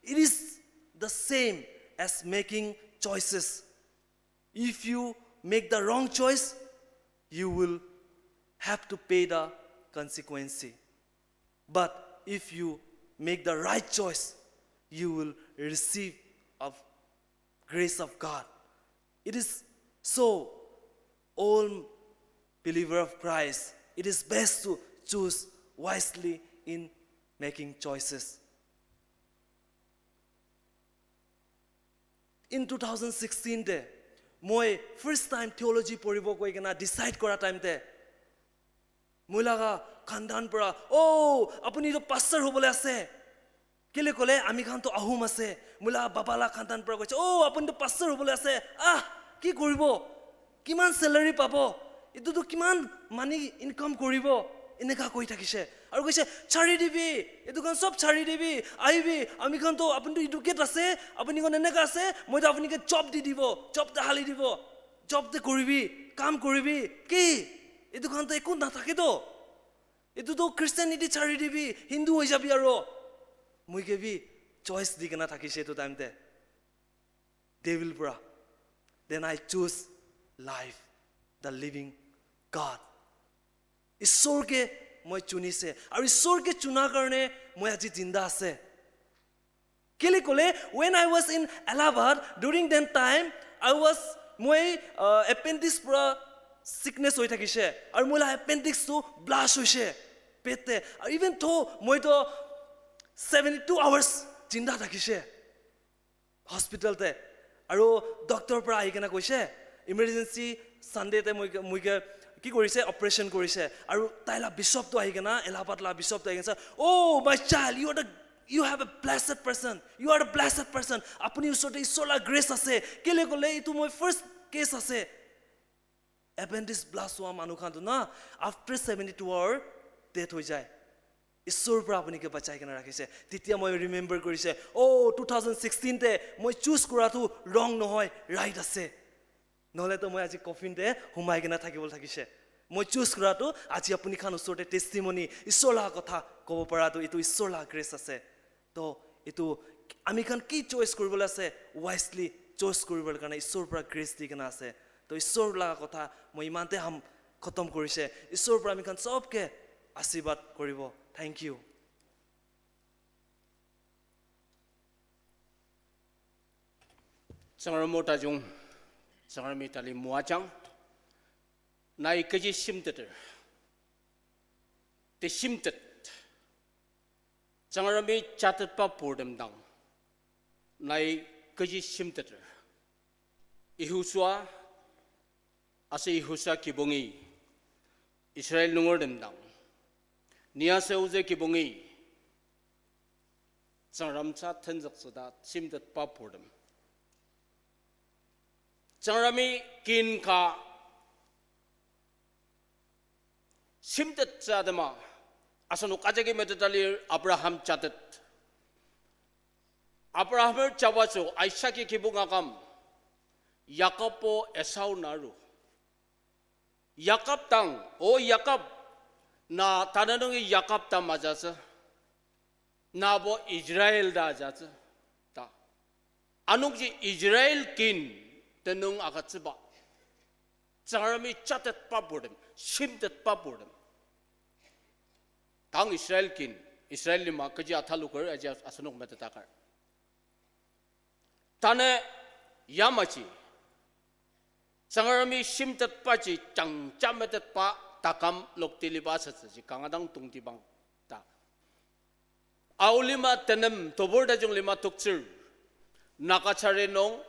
It is the same as making choices. If you make the wrong choice, you will have to pay the consequence. But if you make the right choice, you will receive of grace of God. It is so, all believer of Christ, it is best to choose wisely in making choices. In two thousand sixteen te, moi first time theology poribo koi kena decide kora time te, moi laga khandan pora, "Oh, apuni to pastor hobole ase." Kile kole ami khan to ahum ase. Moi laga baba la khandan pora koise, "Oh, apuni to pastor hobole ase." Ah, ki koribo? Kiman salary pabo? Itu to kiman money income koribo? Eneka koi thakishe. Aru koise, "Chari dibi, itu khan sob chari dibi, aibi, ami khan to apuni to educate ase, apuni khan eneka ase, moi to apuni ke job di dibo, job te hali dibo, job te koribi, kam koribi, ki? Itu khan to ekko nathake to. Itu to Christianity chari dibi, Hindu hoi jabi aro." Moi ke bi choice di kena thakishe itu time te. Devil pora. Then I choose life, the living God. Isor ke moi chunise. Aru Isor ke chuna karone moi aji jinda ase. Kile kole, when I was in Allahabad, during that time, I was, moi, uh, appendix pora sickness hoi thakishe. Aru moi la appendix to blast hoishe. Pete. Aru even though moi to seventy-two hours jinda thakishe hospital te. Aru doctor pora ahi kena koishe, emergency Sunday te moi ke, moi ke ki korise, operation korise. Aru tai la bishop to ahi kena, Allahabad la bishop to ahi kena, "Oh, my child, you are the, you have a blessed person. You are a blessed person. Apuni usor te Isor la grace ase." Kile kole itu moi first case ase. Appendix blast hua manu khan to na, after seventy-two hour, death hoi jai. Isor pora apuni ke bachai kena rakhishe. Titia moi remember korishe, "Oh, two thousand sixteen te moi choose kora to wrong nohoi, right ase." Nohole to moi aji coffin te humai kena thakibol thakishe. Moi choose kura to aji apuni khan osor te testimony, Isor la kotha kobo para to, itu Isor la grace ase. To itu ami khan ki choice kuribole ase, wisely choice kuribole karne Isor para grace di kena ase. To Isor la kotha moi imante ham khotom kurishe. Isor para ami khan sobke asibad kuribo. Thank you. Tsüngrem o tajung, Tsüngremi tali moajang, nai kechi shimteter, teshimtet, Tsüngremi jatetba purtem dang, nai kechi shimteter. Yihusua, aser Yihusua kibongi, Israel nungertem dang, ni aser ozü kibongi, Tsüngrem ja tenzüktsü ta shimtetba purtem. Tsüngremi kin ka shimtettsü atema, asenok ajaki meteta lir Abraham jatet. Abraham-er jabatsü Isaac-i kibong aküm, Jakob-o Esau naru. Jakob dang, O Jakob, na tanü nungi Jakob ta majatsü, nabo Israel ta ajatsü, ta. Anungji Israel kin tenüng agütsüba, Tsüngremi jatetba purtem, shimtetba purtem. Tang Israel kin, Israel lima kechi ataloker aji asenok metetdakar. Tanü yamaji, Tsüngremi shimtetbaji jangja metetba taküm lokti liba asütsüji kanga dang tongtibang ta. Ao lima tenem tebur tajung lima toktsür, Nagachari nung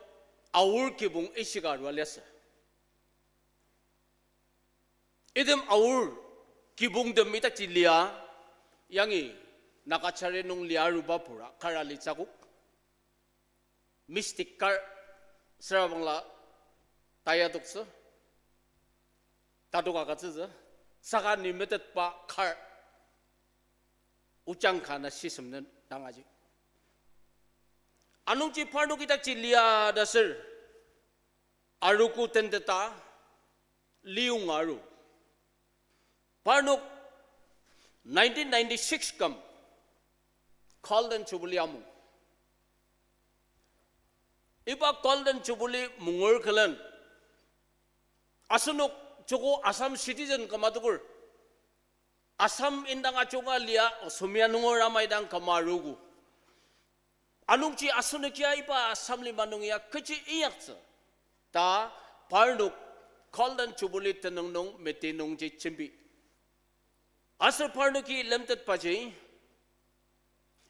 Aor kibong ishika arua liasü. Item Aor kibongtem idakji lia, yangi Nagachari nung lia aruba pura kar alitsü akok. Mystic kar, süra bangla tayatoktsü, tatok agütsütsü, saka ni metetba kar, ojang ka na shisemnen dang aji. Anungji parnok idakji lia ta aser, arogo tenteta, liyong aru. Parnok nineteen ninety-six küm Golden Jubilee amung. Iba Golden Jubilee mungur külen, asenok joko Assam citizen küma tokur, Assam indang ajunga lia Somia nunger amai dang küma arogo. Anungji asenokia iba Assam lima nung ya kechi inyaktsü ta parnok Golden Jubilee tenüng nung meti nungji jembi. Aser parnoki lemtetbaji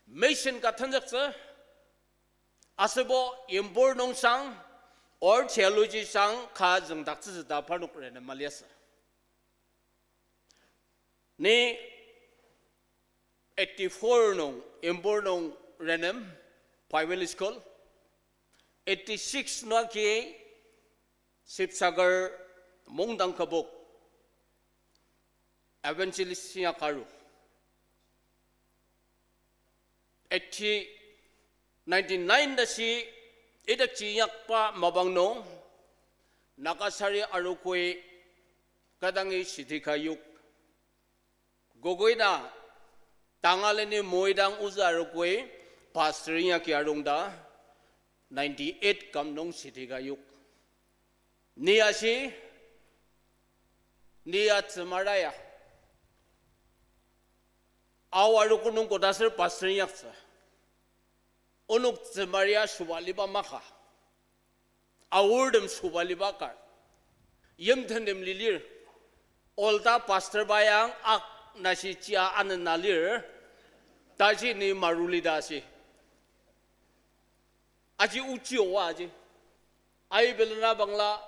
mission ka tenzüktsü, aserbo yimburr nung sang, or theology sang ka züngdaktsütsü ta parnok renem maliasü. Ni eighty-four nung, yimburr nung renem, Bible School, eighty-six nung agi Sibsagar mungdang kübok evangelist inyaka aru. Eighty, ninety-nine tashi idakji inyakba mapang nung, Nagasari arogoi kü dangi shiti ka yok. Kokoina tangaleni moidang ozü arogoi pastor inyaki arung ta, ninety-eight küm nung shiti ka yok. Ni ashi, ni ya tsümara ya. Ao arogo nung koda aser pastor inyaktsü. Onok tsümaria süba liba maka. Aortem süba liba kar. Yimtentem lilir. Olta pastor ba yang ak nashi chia anena lir. Taji ni maruli ta ashi. Aji ochi oa aji. Ai belena bangla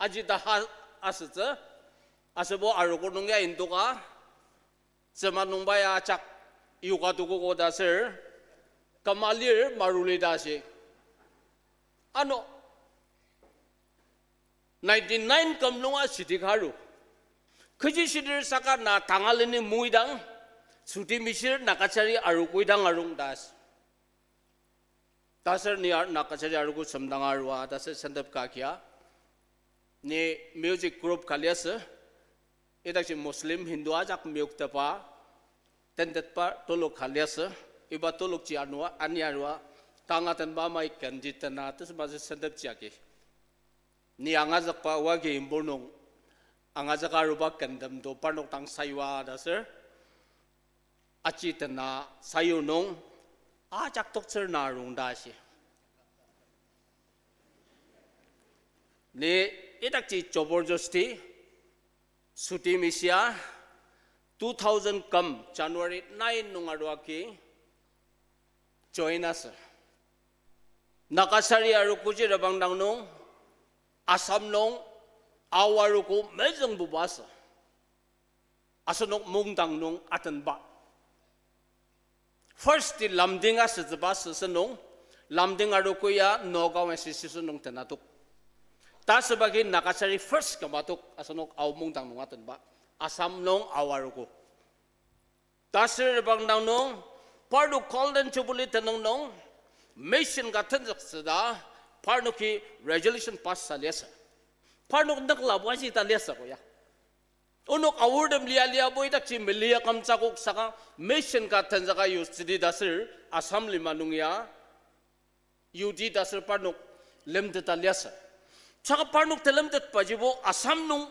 aji taha asütsü. Asübo arogo nung ya indoka. Tsüma nungba ya ajak yoka tukogo ta aser. Küma lir maruli ta ashi. Ano, ninety-nine küm nunga shiti ka aru. Kechi shidir saka na tangaleni moidang, süti mishir Nagachari arogoi dang arung ta as-, ta aser ni ar-, Nagachari arogo semdang arua ta aser sentep ka kia. Ni music group ka liasü, idakji Muslim, Hindu ajak meyoktepa, tentetba telok ka liasü, iba telokji anua, ani arua, tanga tenba amai kendi tena, tesüma sentepji agi. Ni angazükba oagi imbur nung, angazüka aruba kentem to parnok dang sayua ta ser, aji tena sayu nung, ajak toktsür na rong ta shi. Ni idakji joborjosti, suti mishia, two thousand küm January nine nung aruaki join asü. Nagachari arogoji rebang dang nung, Assam nung, Ao arogo mezüngbuba asü. Asenok mungdang nung atenba. First ti Lumding asütsüba süsü nung, Lumding arogo ya Nagaon institution nung tenatok. Tasübagi Nagachari first kümatok asenok Ao mungdang nung atenba. Assam nung Ao arogo. Taser rebang dang nung, parnok Golden Jubilee tenüng nung, mission ka tenzüktsü ta, parnoki resolution pass sa liasü. Parnok nüklabo aji ta liasü ko ya. Onok Aortem lia liabo idakji meliaküm tsükok saka mission ka tenzüka yutsüdi ta ser Assam lima nung ya yuti ta ser parnok lemteta liasü. Saka parnok telemtetbajibo Assam nung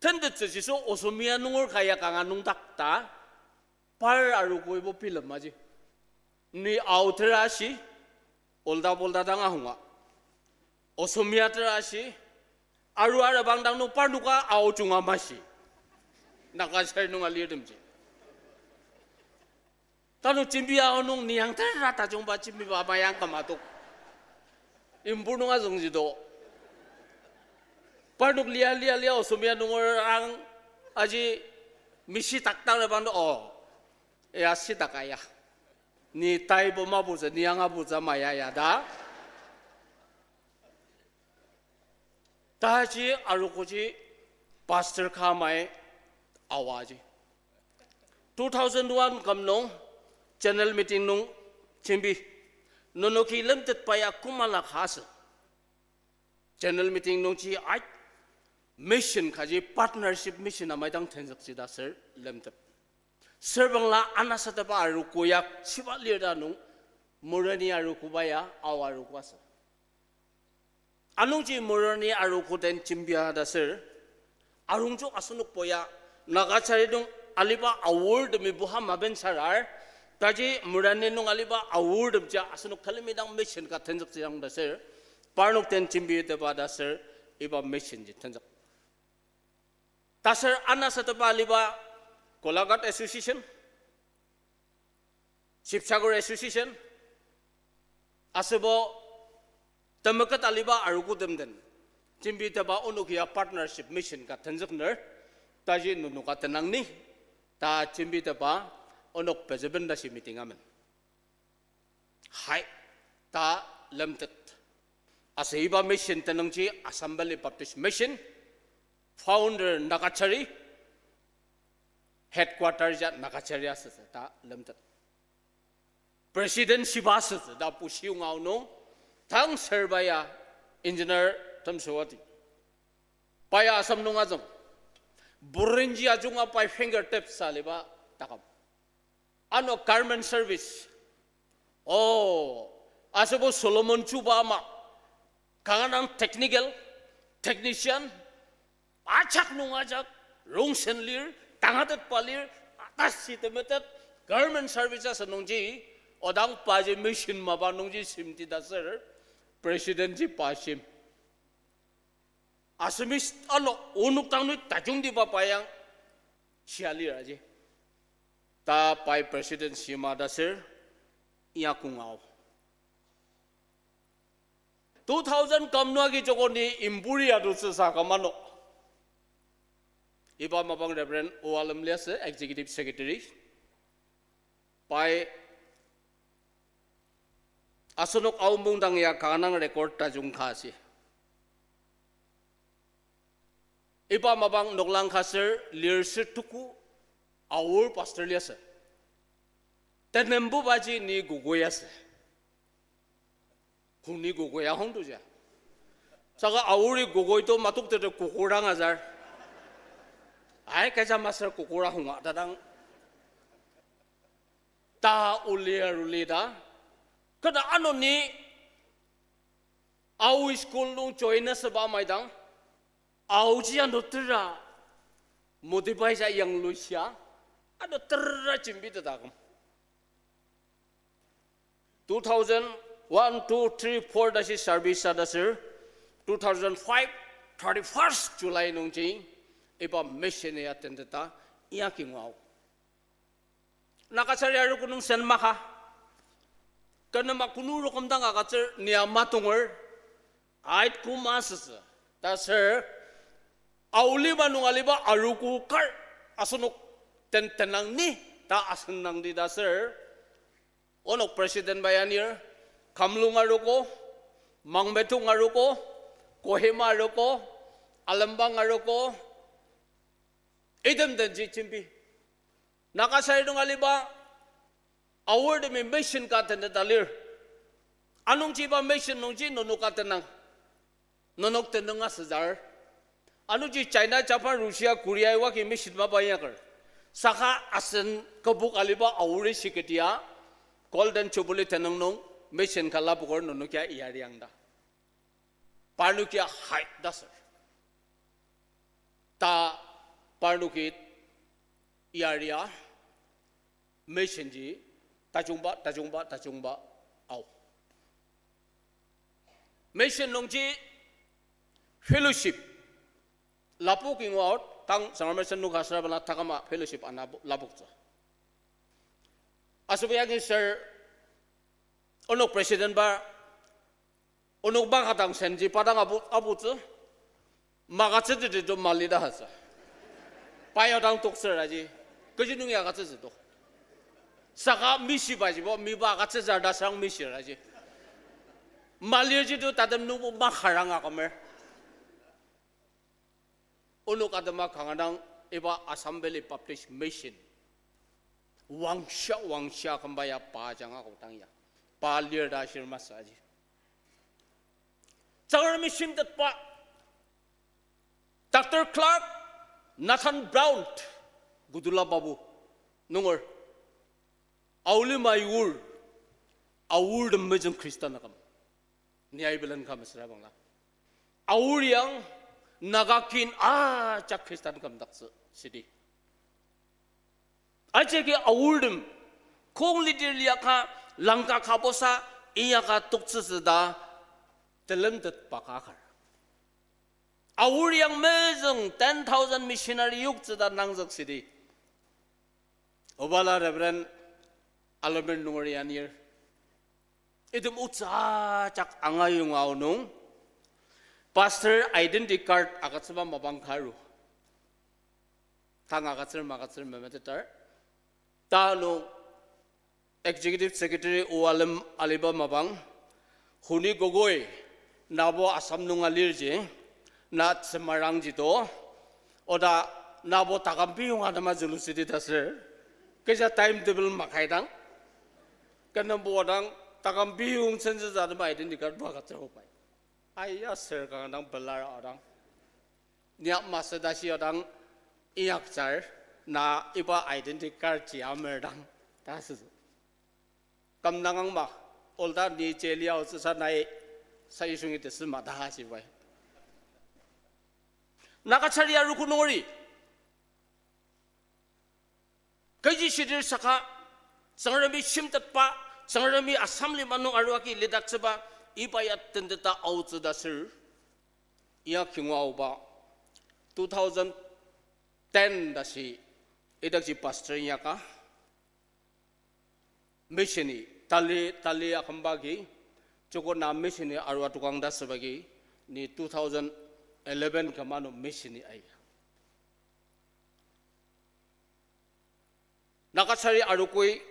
tentettsü jiso Osomia nunger kaya kanga nungdak ta par arogoibo bilemaji. Ni Ao tera shi, ulta pulta dang ahunga. Osomia tera shi, aru arebang dang nung parnoka Ao junga mashi. Nagachari nung alirtemji. Tanü jembi Ao nung ni yang tera tajungba jembiba mayang kümatok. Imbur nung azüngji to. Parnok lia lia lia Osomia nunger ang aji mishi takdang rebang to, o. Ya shitak aya. Ni taibo maputsü, ni ang aputsü maya ya ta. Taji arogoji pastor ka amai awaji. Two thousand one küm nung general meeting nung jembi, nenoki lemtetba ya kümala ka asü. General meeting nungji ait mission kaji partnership mission amai dang tenzüktsü ta ser lemtep. Serbangla anasatepa arogo ya shiba lir ta nung Moroni arogoba ya Ao arogo asü. Anungji Moroni arogo den jembia ta ser, arungjo asenokbo ya Nagachari nung aliba Aortemi buha mabensarar, taji Moroni nung aliba Aortemji asenok külemi dang mission ka tenzüktsüang ta ser, parnok den jembitepa ta ser, iba mission ji tenzük. Taser anasatepa aliba Golaghat Association, Sibsagar Association, asübo temeket aliba arogotem den jembitepa onok ya partnership mission ka tenzükner, taji nenoka tenang ni, ta jembitepa onok pezüben tashi meeting amen. Hai, ta lemtet. Aser iba mission tenüngji Assam Valley Baptist Mission, founder Nagachari, headquarter ja Nagachari asütsü ta lemtet. President shiba asütsü ta Pushiyong Ao nung, tang serba ya Engineer Temsewati. Pa ya Assam nung azüng. Burenji ajunga pai fingertips aliba taküm. Ano government service. O, asübo Solomon chuba ama. Kanga dang technical, technician, ajak nung ajak, rongsen lir, tangatetba lir, atasi temetet, government service asü nungji, odang paji mission mapa nungji shimti ta ser, president ji pa shim. Assamese ano onok dang nung tajungtiba pa yang shia lir aji. Ta pai president shima ta ser, ya kong Ao. Two thousand küm nung agi joko ni Impuri arutsü sa küm ano. Iba mapang Reverend Oalem liasü, Executive Secretary. Pai asenok Ao mungdang ya kanga dang record tajung ka shi. Iba mapang noklang ka ser lir ser tuku Aor pastor liasü. Tenembubaji ni Gogoi asü. Kong ni Gogoi ahong tuja. Saka Aori Gogoi to matok tete kokora ngazar. Ai, kecha masür kokora hunga tadang. Ta uli aruli ta. Kena ano ni Ao school nung join asüba maidang, aoji ano tera motivate ya yanglushia, ano tera jembitetaküm. Two thousand one, two, three, four tashi service sa ta sür, two thousand five, thirty-first July nungji, iba mission ya tenteta, iya kingwao. Nakachari arogo nung sen maka. Kenema kunu rokom dang agütsür nia matonger. Ait kuma süsü. Ta sür, Aolima nung aliba arogo kar asenok ten tenang ni ta asen nangdi ta sür. Onok president bai anir, Kamlung arogo, Mangmetung arogo, Kohima arogo, Alembang arogo, item denji jembi. Nakachari nung aliba, Aortemi mission ka teneta lir. Anungji iba mission nungji nenok ka tenang. Nenok tenüng asüzar. Anungji China, Japan, Russia, Korea iwagi mission mapa inyaker. Saka asen kübok aliba Aori shiketia, Golden Jubilee tenüng nung mission ka lapoker nenokia iyariang ta. Parnokia hai ta sür. Ta parnoki iaria, mission ji tajungba, tajungba, tajungba ao. Mission nungji fellowship. Lapok ingo out, tang Tsüngrem mission nung ka süra bala takama fellowship ana lapoktsü. Asüba yagi sür, onok president ba, onok ba ka dang senji pa dang apu, aputsü, magütsüteti to mali ta asü. Pa ya dang toktsür aji, kechi nung ya agütsütsü to. Saka mishibajibo, miba agütsütsür ta sürang mishir aji. Malirji to tatem nungbo makarang akümer. Onok atema kanga dang iba Assam Valley Baptist Mission wangshia, wangshia kümba ya pa ajanga kodang ya. Pa lir ta ashir masü aji. Tsüngremi shimtetba Doctor Clark Nathan Brown, Gudula Babu, nunger, Aolimai Aor, Aortem mejung Khristan aküm. Ni aibelen ka mesüra bangla, Aor yang Naga kin ajak Khristan kümdaktsü sidi. Ajaki Aortem, kong lidir liaka, langka kabosa, inyaka toktsütsü ta, telemtetba ka kar. Aor yang mezüng ten thousand missionary yoktsü ta nangzük sidi. Obala Reverend Alomer nunger yanir, item otsü ajak angayonga aonung, pastor identity card agütsüba mapang karu. Tang agütsür magütsür memeteter. Ta nung Executive Secretary o alem aliba mapang, Honi Gogoi, nabo Assam nung alirji, na tsümarangji to, oda nabo taküm piyong atema zülusidi ta sür, kecha timetable makaidang, kenambo odang taküm piyong sentsü atema identity card ba agütsür obai. Aya sür kanga dang pelar odang. Nia masü tashi odang inyaktsür, na iba identity card ji amer dang ta sütsü. Kümdangang ma, olda ni jeli aotsüsa nai sayushungi tesü ma ta ashibai. Naga chari arogo nungeri, kechi shidir saka, Tsüngremi shimtetba, Tsüngremi Assam lima nung arua agi lidaktsüba, iba ya tenteta aotsü ta sür, iya kingu aoba, two thousand ten tashi, idakji pastor inyaka, mission-i, tali, tali akümba agi, joko na mission-i arua tokang ta süba agi, ni two thousand eleven küm ano mission-i aika. Naga chari arogoi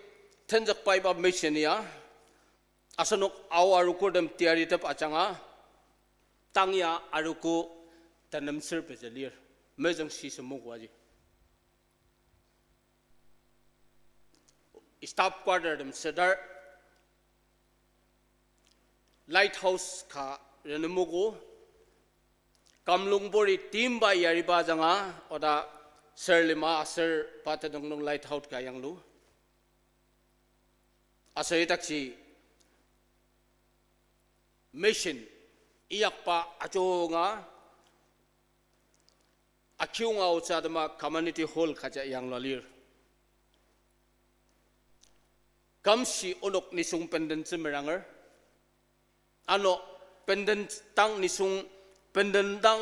tenzükba iba mission ya, asenok Ao arogotem teyaritep ajanga, tang ya arogo tenemsür pezü lir, mezüng shi semogo aji. Staff quarter tem sedar, lighthouse ka renemogo, Kamlung puri timba yariba ajanga, oda ser lima aser pa tenüng nung light out ka yanglu. Aser idakji mission inyakba ajunga, akiunga otsü atema community hall kaja yanglua lir. Kamshi onok nisung bendentsü meranger. Ano benden dang nisung, benden dang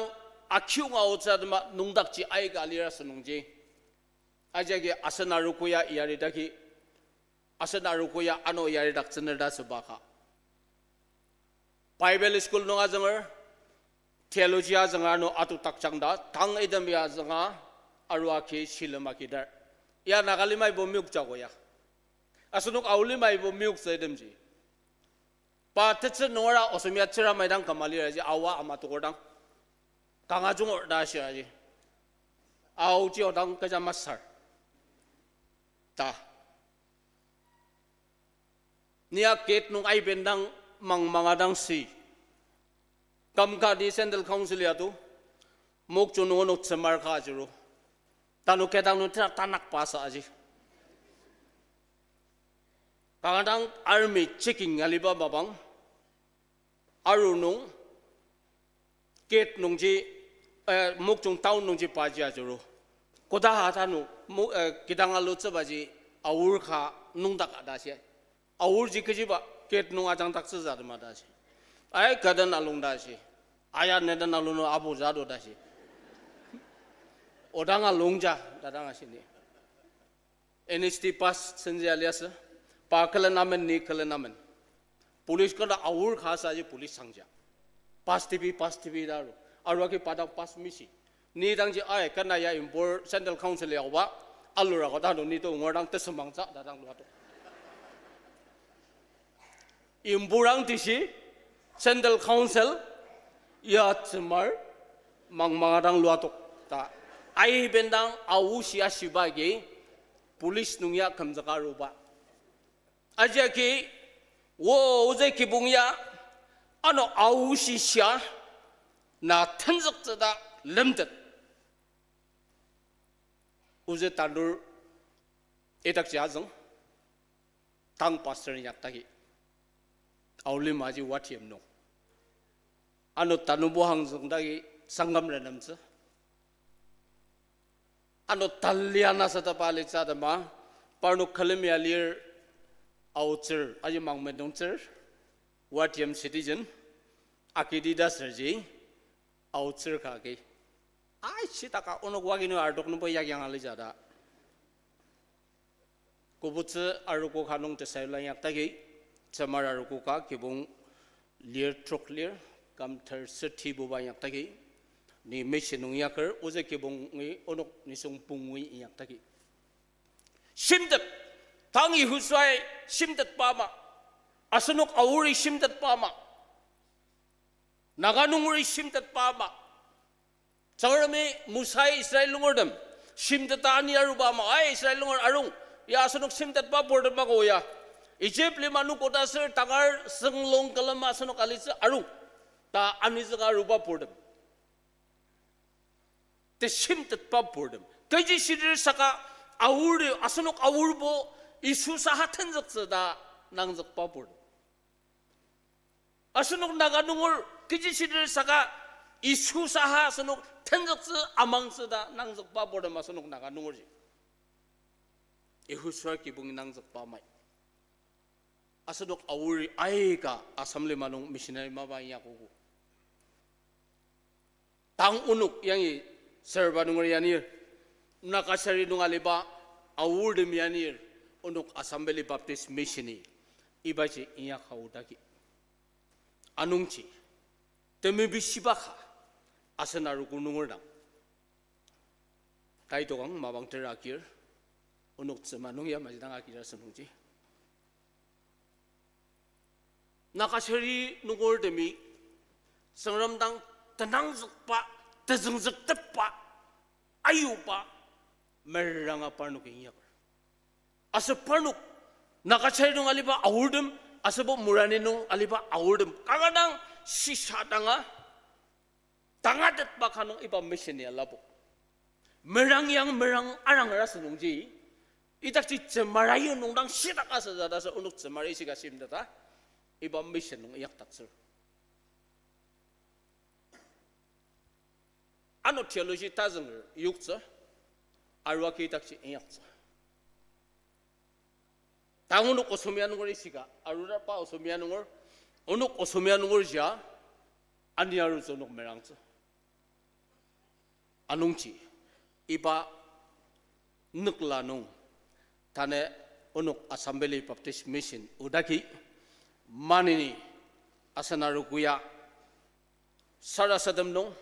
akiunga otsü atema nüngdakji aika lir asünungji. Ajaki asen arogo ya yaridaki, asen arogo ya ano yaridaktsüner ta süba ka. Bible school nung azünger, theology azünger ano atutakjang ta, tang item ya azünga, arua ki shilem akidar. Ya Naga limaibo meyokjako ya. Asenok Ao limaibo meyoktsü itemji. Pa tetsü nungera Osomia tsüra maidang kama liraji aoa ama tokur dang. Kanga jungur ta shiraji. Aoji odang kecha masar. Ta. Nia gate nung aibendang mangmanga dang si. Kamka di Central Council ya to. Mokokchung nung onok tsümar ka ajuru. Tanü kidang nung tera tanak pa sa aji. Kanga dang army checking aliba mapang. Aru nung gate nungji, eh, Mokokchung town nungji paji ajuru. Koda ha tanü mo-, eh, kidang alutsübaji aor ka nüngdak ta shi. Aorji kechiba gate nung ajangdaktsütsü atema ta shi. Ai kaden alung ta shi. Aya neden alung nung abu jado ta shi. Odang alungja ta dang ashini. N H T pass senji aliasü. Pa külen amen ni külen amen. Police kena aor ka asaji police sangja. Pass tibi, pass tibi ta aru. Aruaki pa dang pass misi. Ni dangji ai kena ya Impur Central Council ya oba. Alura ko ta do ni to ngor dang tesümangtsü ta dang lua to. Impurang tishi, Central Council, ya tsümar, mangmanga dang luatok ta. Aibendang aoshi ashiba agi, police nung ya kümzüka aruba. Ajaki, wo, ozü kibong ya, ano aoshi shia, na tenzüktsü ta lemtet. Ozü tanur idakji azüng, tang pastor inyaktaki. Aolimaji ward yim nung. Ano tanübo hangzüngdagi sangkam renemtsü. Ano talia nasataba alitsü atema, parnok külemi alir aotsür, aji mangmendongtsür, ward yim citizen, akidi ta sürji, aotsür ka agi. Ai, shitaka onok wagi nung ardok nungbo yakyang alija ta. Kobutsü arogo ka nung tesayula inyaktaki, tsümar arogo ka kibong lir trok lir, kam ter setibuba inyaktaki, ni mission nung inyaker, ozü kibongi onok nisung pungi inyaktaki. Shimtet, tang Yehosuai shimtetba ama, asenok Aori shimtetba ama, Naga nungeri shimtetba ama, Tsüngremi Mosai Israel nungertem shimteta ani aruba ama, ai Israel nunger arung, ya asenok shimtetba purtem ako ya. Egypt lima nung koda aser tangar sünglung külema asenok alitsü arung, ta anizüka aruba purtem. Teshimtetba purtem. Kechi shidir saka Aori, asenok Aorbo Yisu saha tenzüktsü ta nangzükba purtem. Asenok Naga nunger kechi shidir saka Yisu saha asenok tenzüktsü amangtsü ta nangzükba purtem asenok Naga nungerji. Yehoshua kibong nangzükba amai. Asenok Aori aika Assam lima nung missionary mapa inyakogo. Tang onok yangi serba nunger yanir, Nakashari nung aliba, Aortem yanir, onok Assam Valley Baptist Mission-i, ibaji inyak aodagi. Anungji, temebi shiba ka, asen arogo nunger dang. Taitokang mapang tera akir, onok tsüma nung ya maji dang akir asen nungji. Nakashari nungertemi, Tsüngrem dang tenangzükba, tezüngzüktepba, ayuba, meranga parnok inyaker. Aser parnok, Nakashari nung aliba Aortem, aserbo Morani nung aliba Aortem, kanga dang shisha danga, tangatetba ka nung iba mission ya lapok. Merang yang merang arang rasa nungji, idakji Tsümara yur nung dang shitak asütsü ta sür onok Tsümara ishika shimteta, iba mission nung inyakdaktsür. Ano theology tazünger yoktsü, arua ki idakji inyaktsü. Tang onok Osomia nunger ishika, aruraba Osomia nunger, onok Osomia nunger jia, ani arutsü onok merangtsü. Anungji, iba nükla nung, tanü onok Assam Valley Baptist Mission odaki, maneni asen arogo ya, sarasadem nung,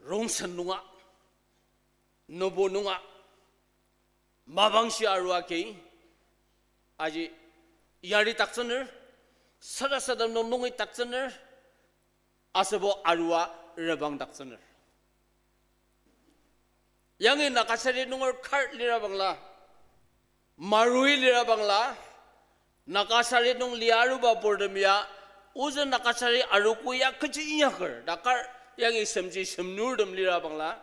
rongsen nunga, nübu nunga, mapangshi arua ki, aji yaridaktsüner, sarasadem nung nungi daktsüner, asübo arua rebangdaktsüner. Yangi Nakasari nunger kar lira bangla, marui lira bangla, Nakasari nung lia aruba purtem ya, ozü Nakasari arogo ya kechi inyaker, ta kar yangi semji semnurtem lira bangla,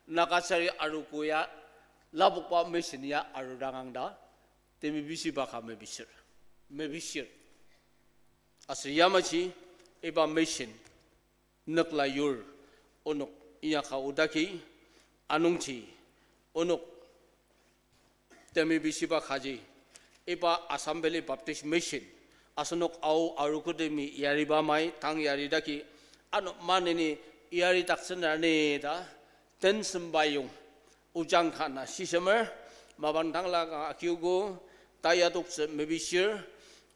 Nakasari arogo ya, lapokba mission ya arudangang ta, temibishiba ka mebishir, mebishir. Aser yamaji iba mission nükla yur onok inyaka odaki, anungji onok temibishiba kaji, iba Assam Valley Baptist Mission, asenok Ao arogotemi yariba mai tang yaridaki, ano maneni yaridaktsüner ni ta, tensemba yong, ojang ka na shisemer, mapang tangla ka akiogo, ta yadoktsü mebishir,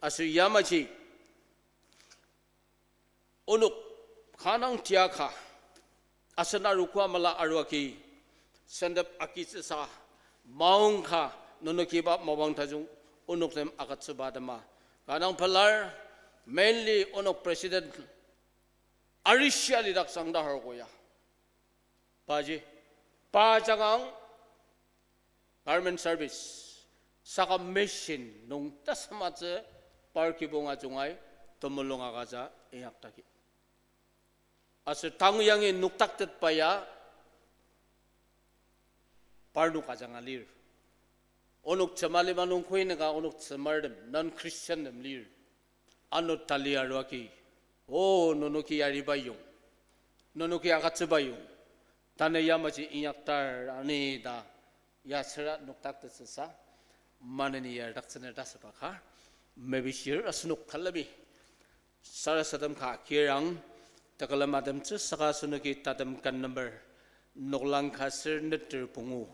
aser yamaji onok kanang tiaka, asen arogo amala arua ki, sentep agitsüsa, maongka, nenokiba mapang tajung, onok nem agütsüba tema. Kanang pelar, mainly onok president, arishi alidaksang ta arogo ya. Paji, pa jangang government service, saka mission nung tasamatsü par kibong ajungai temulung agütsü inyakdaki. Aser tang yangi noktaktetba ya parnok ajanga lir. Onok Tsüma lima nung koinaka onok Tsümartem, non-Christiantem lir. Ano tali arua ki, o, nenoki yariba yong, nenoki agütsüba yong, tanü yamaji inyaktar ani ta, ya süra noktaktettsüsa, maneni yardaktsüner ta süba ka, mebishir asenok külemi sarasadem ka kirang, tekülem atemtsü saka asenoki tatem ken number, noklang ka ser neter pungu.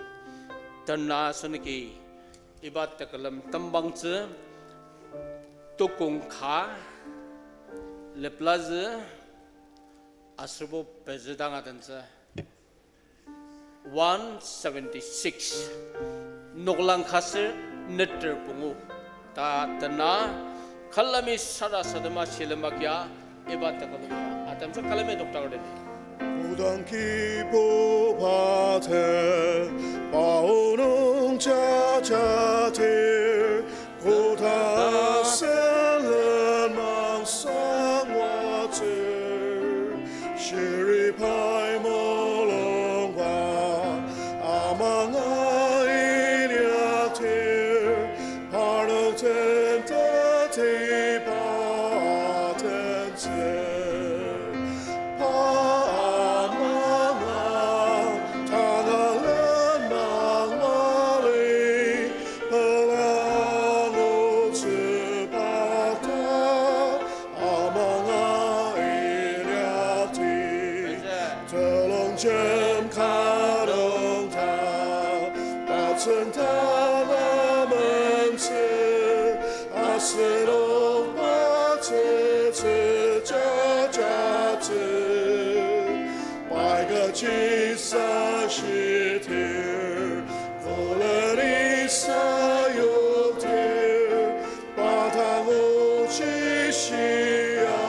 Tena asenoki iba tekülem tembangtsü, tukong ka, leplazü, aserbo pezü dang adentsü. One seventy-six. Noklang ka ser neter pungu. Ta tena külemi sarasadema shilem agia iba tekülem ya atemtsü külemi noktakdeni. Kodang kibuba ten, pa o nung jajadir, koda asen lenmang sangwatsür, shiri pai mulungba amanga inyakdir, parnok den teti pa atentsü. Pa amanga tanga lenmang mali, pelang otsüba ta amanga inyakdi. Telongjem ka nung ta, tatsüng ta lamentsü, asenok patsütsü jajatsü. Pai kechi sa shitir, koleni sayoktir, pa tang ochi shia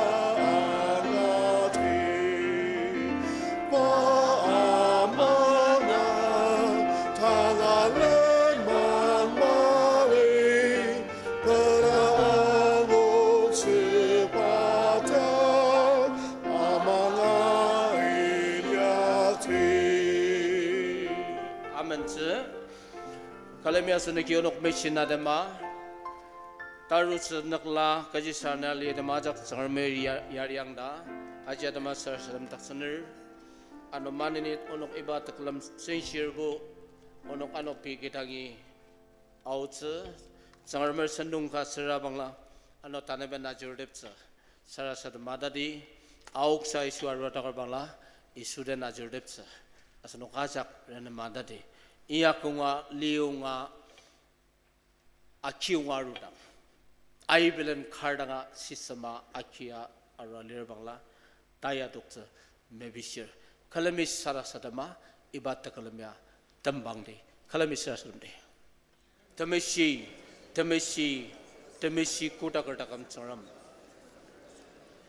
angati. Pa amanga tanga lenmang mali, pelang otsüba ta amanga Tsü, külemi asenoki onok mission atema, tarutsü nükla kechi sarena litem ajak Tsüngremi ya-, yariang ta, aji atema sarasadem taktsüner. Ano maneni onok iba tekülem senshirbo, onok ano pei kidangi aotsü, Tsüngremi sentong ka süra bangla, ano taneben ajuruteptsü, sarasadem atadi, aoksa Yisu arua takar bangla, Yisu den ajuruteptsü, asenok ajak renem atadi, inyakunga, liyonga, akiyonga arudang, aibelen kar danga sisema akia arua lir bangla, tayadoktsü mepishir. Külemi sarasadema, iba tekülem ya tembangdi. Külemi sarasademdi. Temeshi, temeshi, temeshi kodaker taküm Tsüngrem,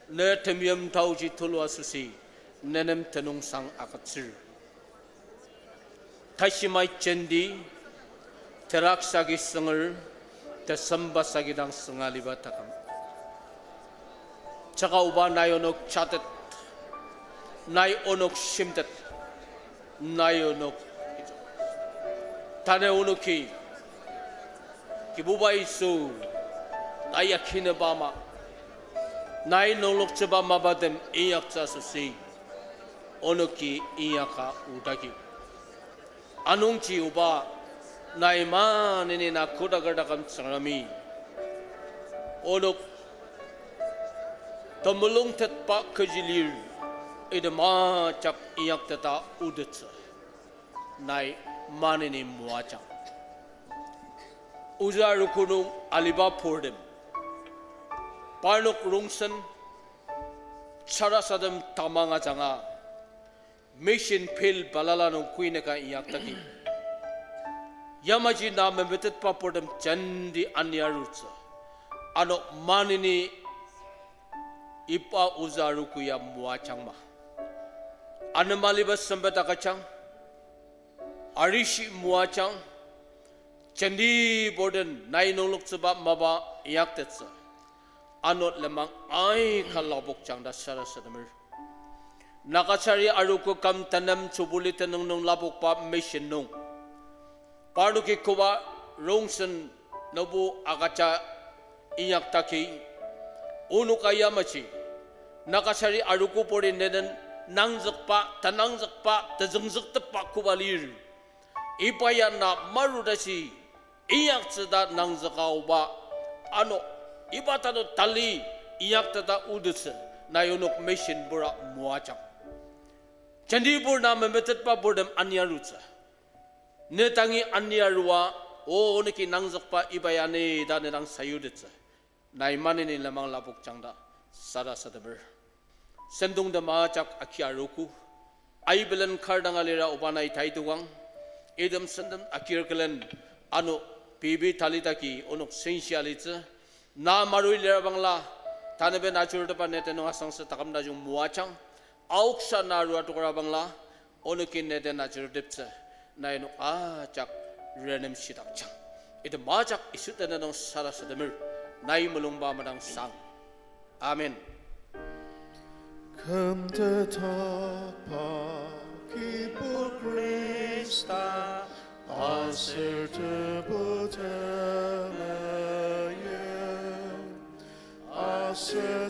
ne temeim taoji tulu asoshi, ne nem tenüngsang agütsür. Tashimai jenti, terak sagi sünger, tesemba sagi dang sünga liba taküm, jaka oba nai onok jatet, nai onok shimtet, nai onok, tanü onoki, Kibuba Yisu, nai yakineba ama, nai nungloktsüba mapatem inyaktsü asoshi, onoki inyaka odagi. Anungji oba, nai maneni na kodaker taküm Tsüngremi, onok temulungtetba kechi lir, item ajak inyakteta otettsü, nai maneni moajang. Ozü arogo nung aliba purtem, parnok rongsen sarasadem tamang ajanga, mission field balala nung kuinüka inyaktaki, yamaji na memetetba purtem jenti aniarutsü, ano maneni iba ozü arogo ya moajangma. Anema aliba sempet agüjang, arishi moajang, jenti purtem nai nungloktsüba mapa inyaktettsü, ano lenmang aika lapokjang ta sarasademer. Nagachari arogo küm tenem Jubilee tenüng nung lapokba mission nung, parnoki koba rongsen nübo agüja inyaktaki, onoka yamaji Nagachari arogo purtem neden nangzükba, tenangzükba, tezüngzüktepba koba lir, iba ya na marutashi inyaktsü ta nangzüka oba, ano iba tanü tali inyakteta otettsü, nai onok mission bura moajang. Jenti pur na memetetba purtem aniarutsü, ne dangi aniarua, o onoki nangzükba iba ya ni ta ne dang sayutettsü, nai maneni lenmang lapokjang ta sarasademer. Sentongtem ajak aki arogo, aibelen kar danga lira oba nai tai tukang, item sentong akir külen, ano pei pei talitaki onok senshi alitsü, na marui lira bangla, taneben ajurutepba ne tenüng asangse taküm tajung moajang, aoksa na arua tokra bangla, onoki ne den ajuruteptsü, nai onok ajak renem shidakjang. Item ajak Yisu tenüng nung sarasademer, nai mulungba madangsang. Amen. Kümtetba Kibur Khrista, aser Tebu temeim, aser